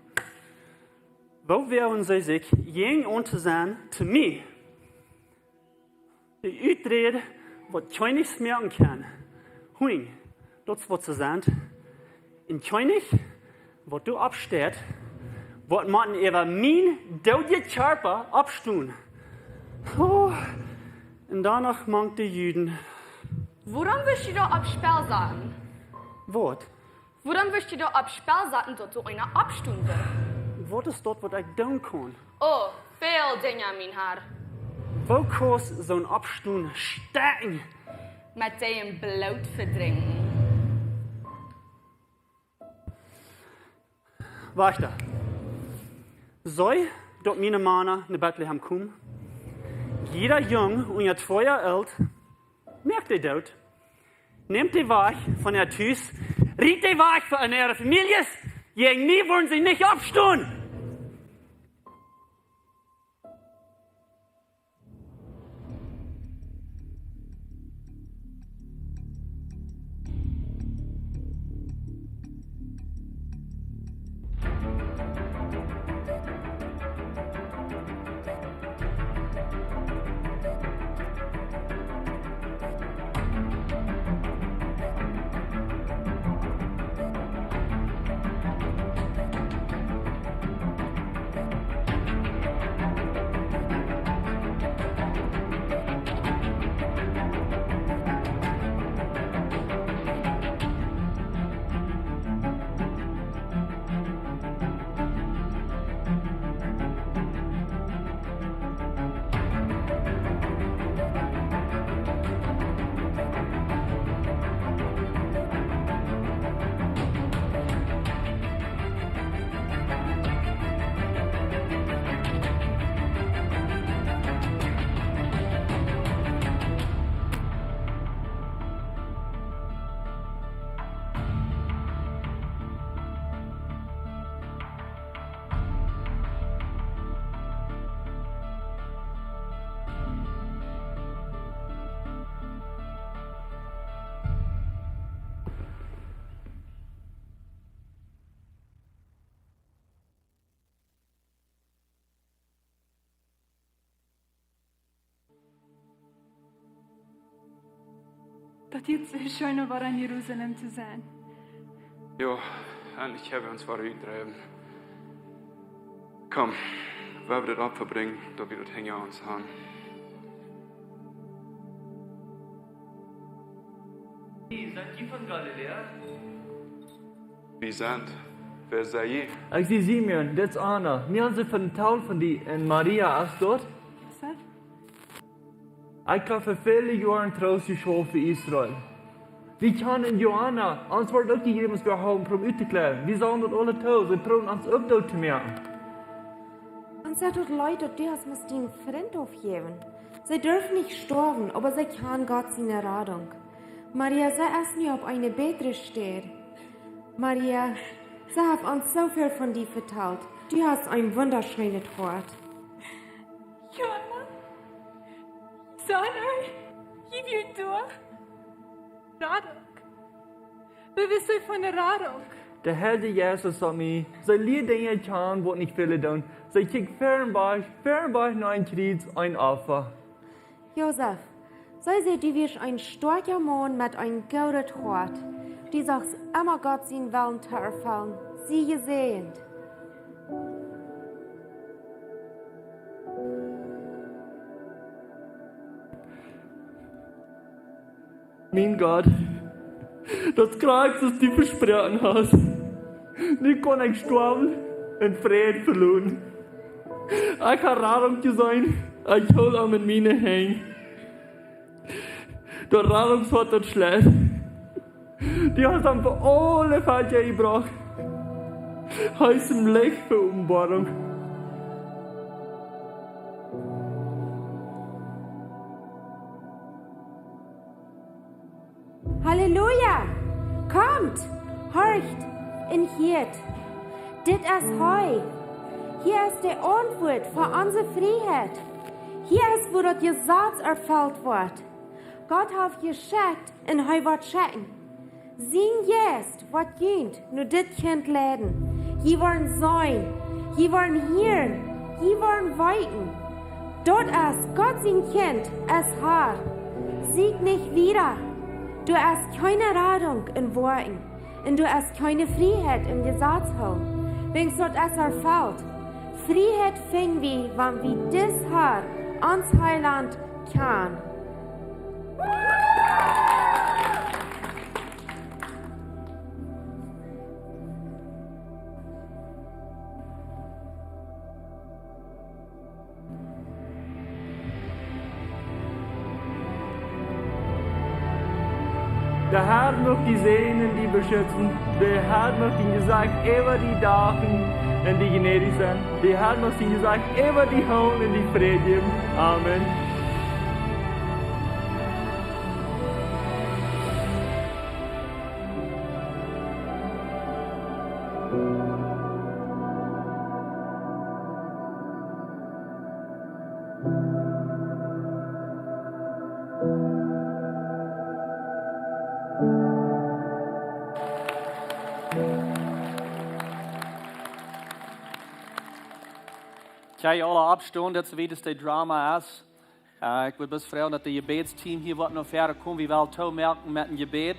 Wuarom woagen see sikj, jäajen to sennen to mie? De Uträd, waut Kjennichs moaken kjennen. Hee, daut es waut see sent. Een Kjennich, waut doa oppsteit, waut mott äwa mienen dooden Kjarpa oppstonen. Oh, un dan noch mank de Juden. Wuarom wurscht du doa opp Spell saten? Waut? Wuarom wurscht du doa opp Spell saten, daut soo eena oppstonen wudd? Waut es daut, waut ekj doonen kaun? Oh, väl Dinja, mien Herr. Woo kaust soon Oppstonen stoaken? Met dien Bloot vedrinkjen. Wacht. Saj, daut miene Mana no Betlehem komen. Jieda Jung unja twee Joa oolt, moakt dee doot. Nemt dee wajch von äa Tus, riet dee wajch von äare Famieljes, jäajen mie woaren see nich oppstonen. Daut es soo scheen, wada en Jerusalem to sennen. Jo, endlich haben wie ons wada utdreven. Komm, wie woaren daut Opfa brinjen, daut wie daut hinja ons haben. Seid ihr von Galiläa? Wie sent? Wäa sent jie? Ekj sie Simeon, dit es Anna. Wie haben ons vetalt von die un Maria, es daut? Josef? Ekj hab fa väle Joaren Troost jeschauft fa Israel. Wie kjennen Johanna, ons woat uk jejäft, waut wie haben, om uttokjlären. Wie sellen daut aule toolen, see proowen ons uk doot to moaken. Ons deit daut leet, daut du hast musst dienen Frint aufjäwen. See darf nich stoawen, oba see kjant Gott siene Radunk. Maria, see es nu opp eene bätre Städ. Maria, see haft ons soo väl von die vetalt. Du hast een wundascheenet Hoat. Johanna, Sonne, jie wieren doa. Radunk. Waut wist du von de Radunk? De Herr Jesus säd mie, see lieed Dinja kjanen, waut nich väle doonen. See kjikjt ver un bie, ver un bie no een Kjriez, een Opfa. Josef, see säd, du wieescht een stoakja Maun met een goodet Hoat. Du sachst emma Gott sienen Wellen to erfellen. Sie jesäajent. Mien Gott, daut krakjt soo aus du vesproaken hast. Nu kaun ekj stoawen un Fräd veloten. Ekj hab Radunk jeseenen, ekj hool am en miene Henj. Daut Radunk es waut daut schlajcht. Du hast am fa aule Velkja jebrocht. Hee es em Licht fa Openboarunk. Halleluja! Komt, horcht un hieet. Dit es hee. Hia es de Auntwuat fa onse Frieheit. Hia es, wua daut Jesaz erfelt woat. Gott haft jeschekjt un hee woat schekjen. Sien Jeist woat junt no dit Kjint leiden. Jie woaren seenen, jie woaren hieren, jie woaren weeten. Daut es, Gott sien Kjint es hia. Sieekj nich wieda. Doa es kjeene Radunk en Woakjen. Un doa es kjeene Frieheit em Jesaz hoolen. Wiels daut es erfelt. Frieheit finj wie, wan wie dis Har, ons Heilaunt, kjanen. De Har mucht die säajnen un die beschutzen. De Har mucht sien Jesecht äwa die dachen un die jnädich sennen. De Har mucht sien Jesecht äwa die hoolen un die Fräd jäwen. Amen. Kjenn jie aula oppstonen, daut soo wiet aus daut Drama es. Äh, ekj wudd bloos froagen, daut daut Jebädsteam hia woat no väaren komen. Wie wellen tomoaken met een Jebäd.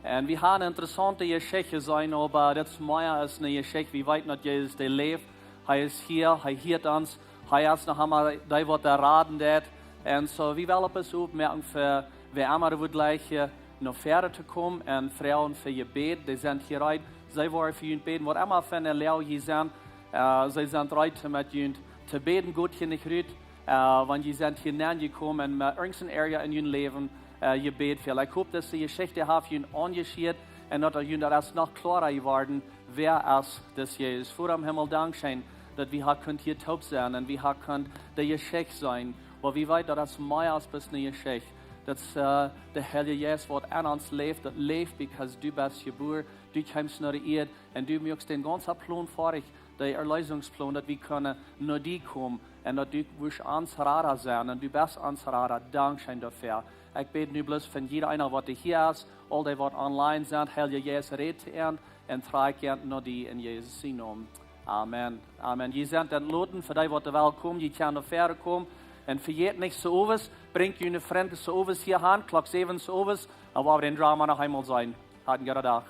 Un wie haben eene interessaunte Jeschicht jeseenen, oba daut es mea aus eene Jeschicht. Wie weeten, daut Jesus, dee läft. Hee es hia, hee hieet ons. Hee es noch emma dee, waut doa raden deit. Un soo, wie wellen bloos oppmoaken fa wäa emma wudd jlikjen, äh, no väaren to komen un froagen fa Jebäd. Dee sent hia reed. See woaren fa junt bäden, waut emma fa eene Loag jie sent. Äh, see sent reed, met junt to bäden. Goot jie nich rut, äh, wan jie sent hia nenjekomen un met irjent een Area en jun Läwen, äh, jebät. Ekj hop, daut dise Jeschicht haft junt aunjeschieet un daut junt daut es noch kloara jeworden, wäa es dis Jesus. Voda em Himmel, dankscheen, daut wie haben kunt hia toop sennen un wie haben kunt de Jeschicht seenen. Oba wie weeten, daut es mea aus bloos eene Jeschicht. Daut es, äh, de Heilje Jeist, waut en ons läft, daut läft, because du best jebuaren, du kjeemst no de Ieed un du muakst dän gaunzen Plon foadich, dän Erlösungsplan, daut wie kjennen no die komen un daut du woascht ons Rada sennen un du best ons Rada. Dankscheen doafäa. Ekj bäd nu bloos fa jieda eena, waut hia es, aul dee, waut online sent, Heilje Jeist, räd to an un trakj an no die en Jesus sienen Nomen. Amen. Amen. Jie sent entloten, fa dee, waut wellen komen, jie kjennen no väaren komen. Un vejät nich, soo owes, brinjt june Frind soo owes hia han, Klock säwen soo owes, dan woa wie dän Drama noch eemol seenen. Habt een goden Dach.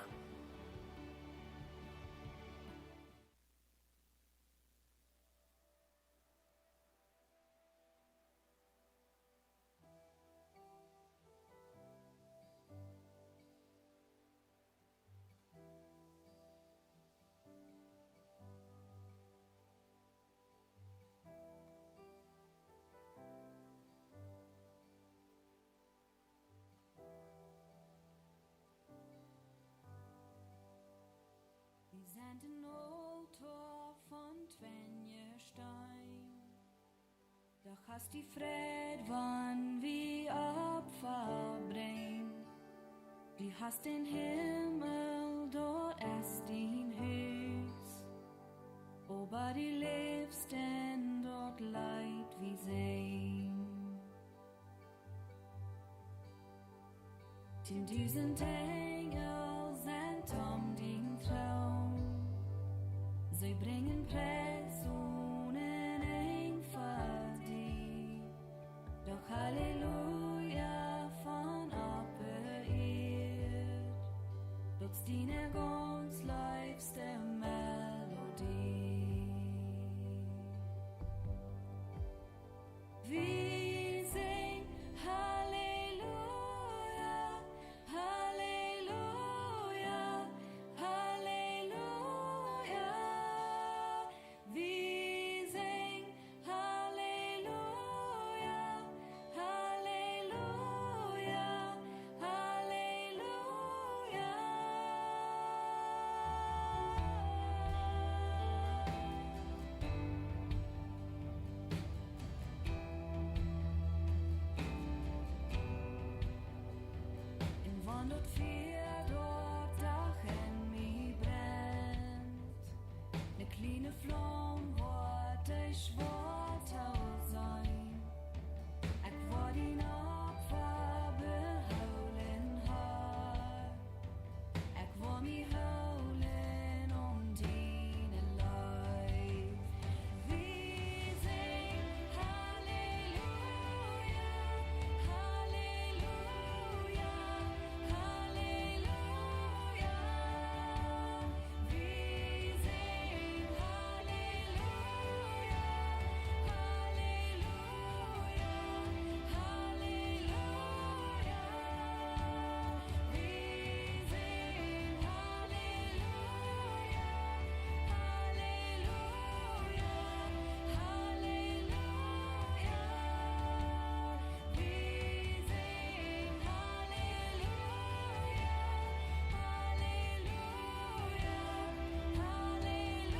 Wie sent een Altoa von Twenjesteen. Doch hast die Fräd, wan wie Opfa brinjen. Du hast dän Himmel, daut es dien Hus. Oba du läfst en daut Leet, wie seenen. Tieen dusent Enjel sent om dän Troon. See brinjen Pries onen Enj fa die. Doch Halleluja von oppe Ieed, daut es diene gaunz leefste Melodie. Wie sinjen Halleluja, Halleluja, Halleluja. Wie sinjen Halleluja, Halleluja, Halleluja. Un wan daut Fia doa doch en mie brennt, ne kjliene Flaum woat dee schwoa to sennen. Ekj woa dien Opfa behoolen, Herr. Ekj woa mie hoolen aun diene Leew. Wie sinjen Halleluja, Halleluja, Halleluja. Wie sinjen Halleluja, Halleluja, Halleluja. Wie sinjen Halleluja, Halleluja, Halleluja. Wie sinjen Halleluja, Halleluja, Halleluja.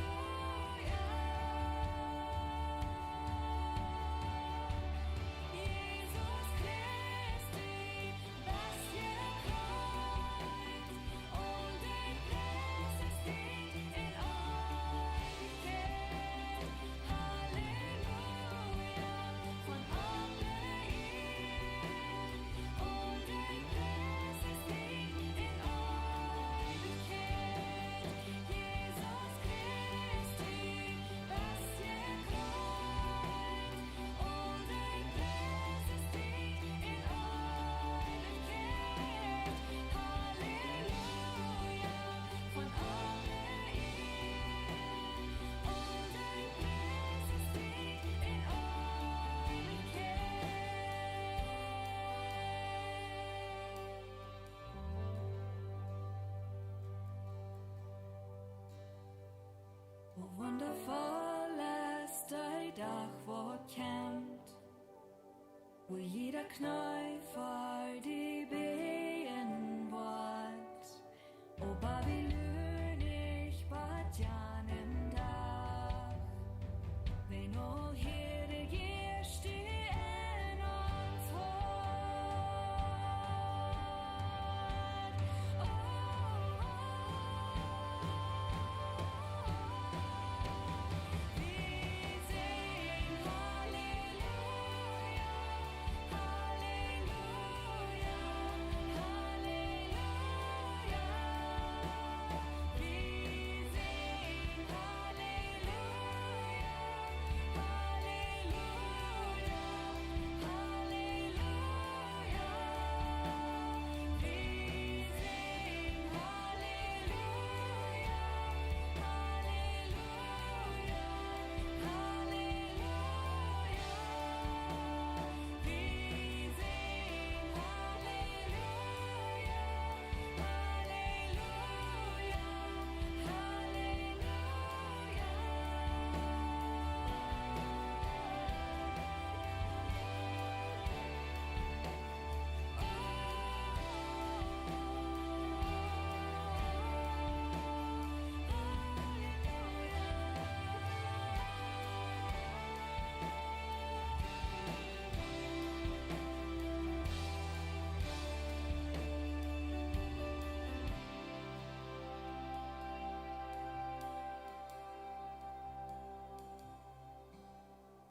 Jesus Christi, best jekreuzigt, aul dien Pries es dien en Eewichkjeit. Halleluja, von aule Ieed, aul dien Pries es dien en Eewichkjeit. Jesus Christi, best jekreuzigt, aul dien Pries es dien en Eewichkjeit. Halleluja, von aule Ieed, aul dien Pries es dien en Eewichkjeit. Woo wundafoll es dee Dach, waut kjemt, wua jieda Kjnee ver die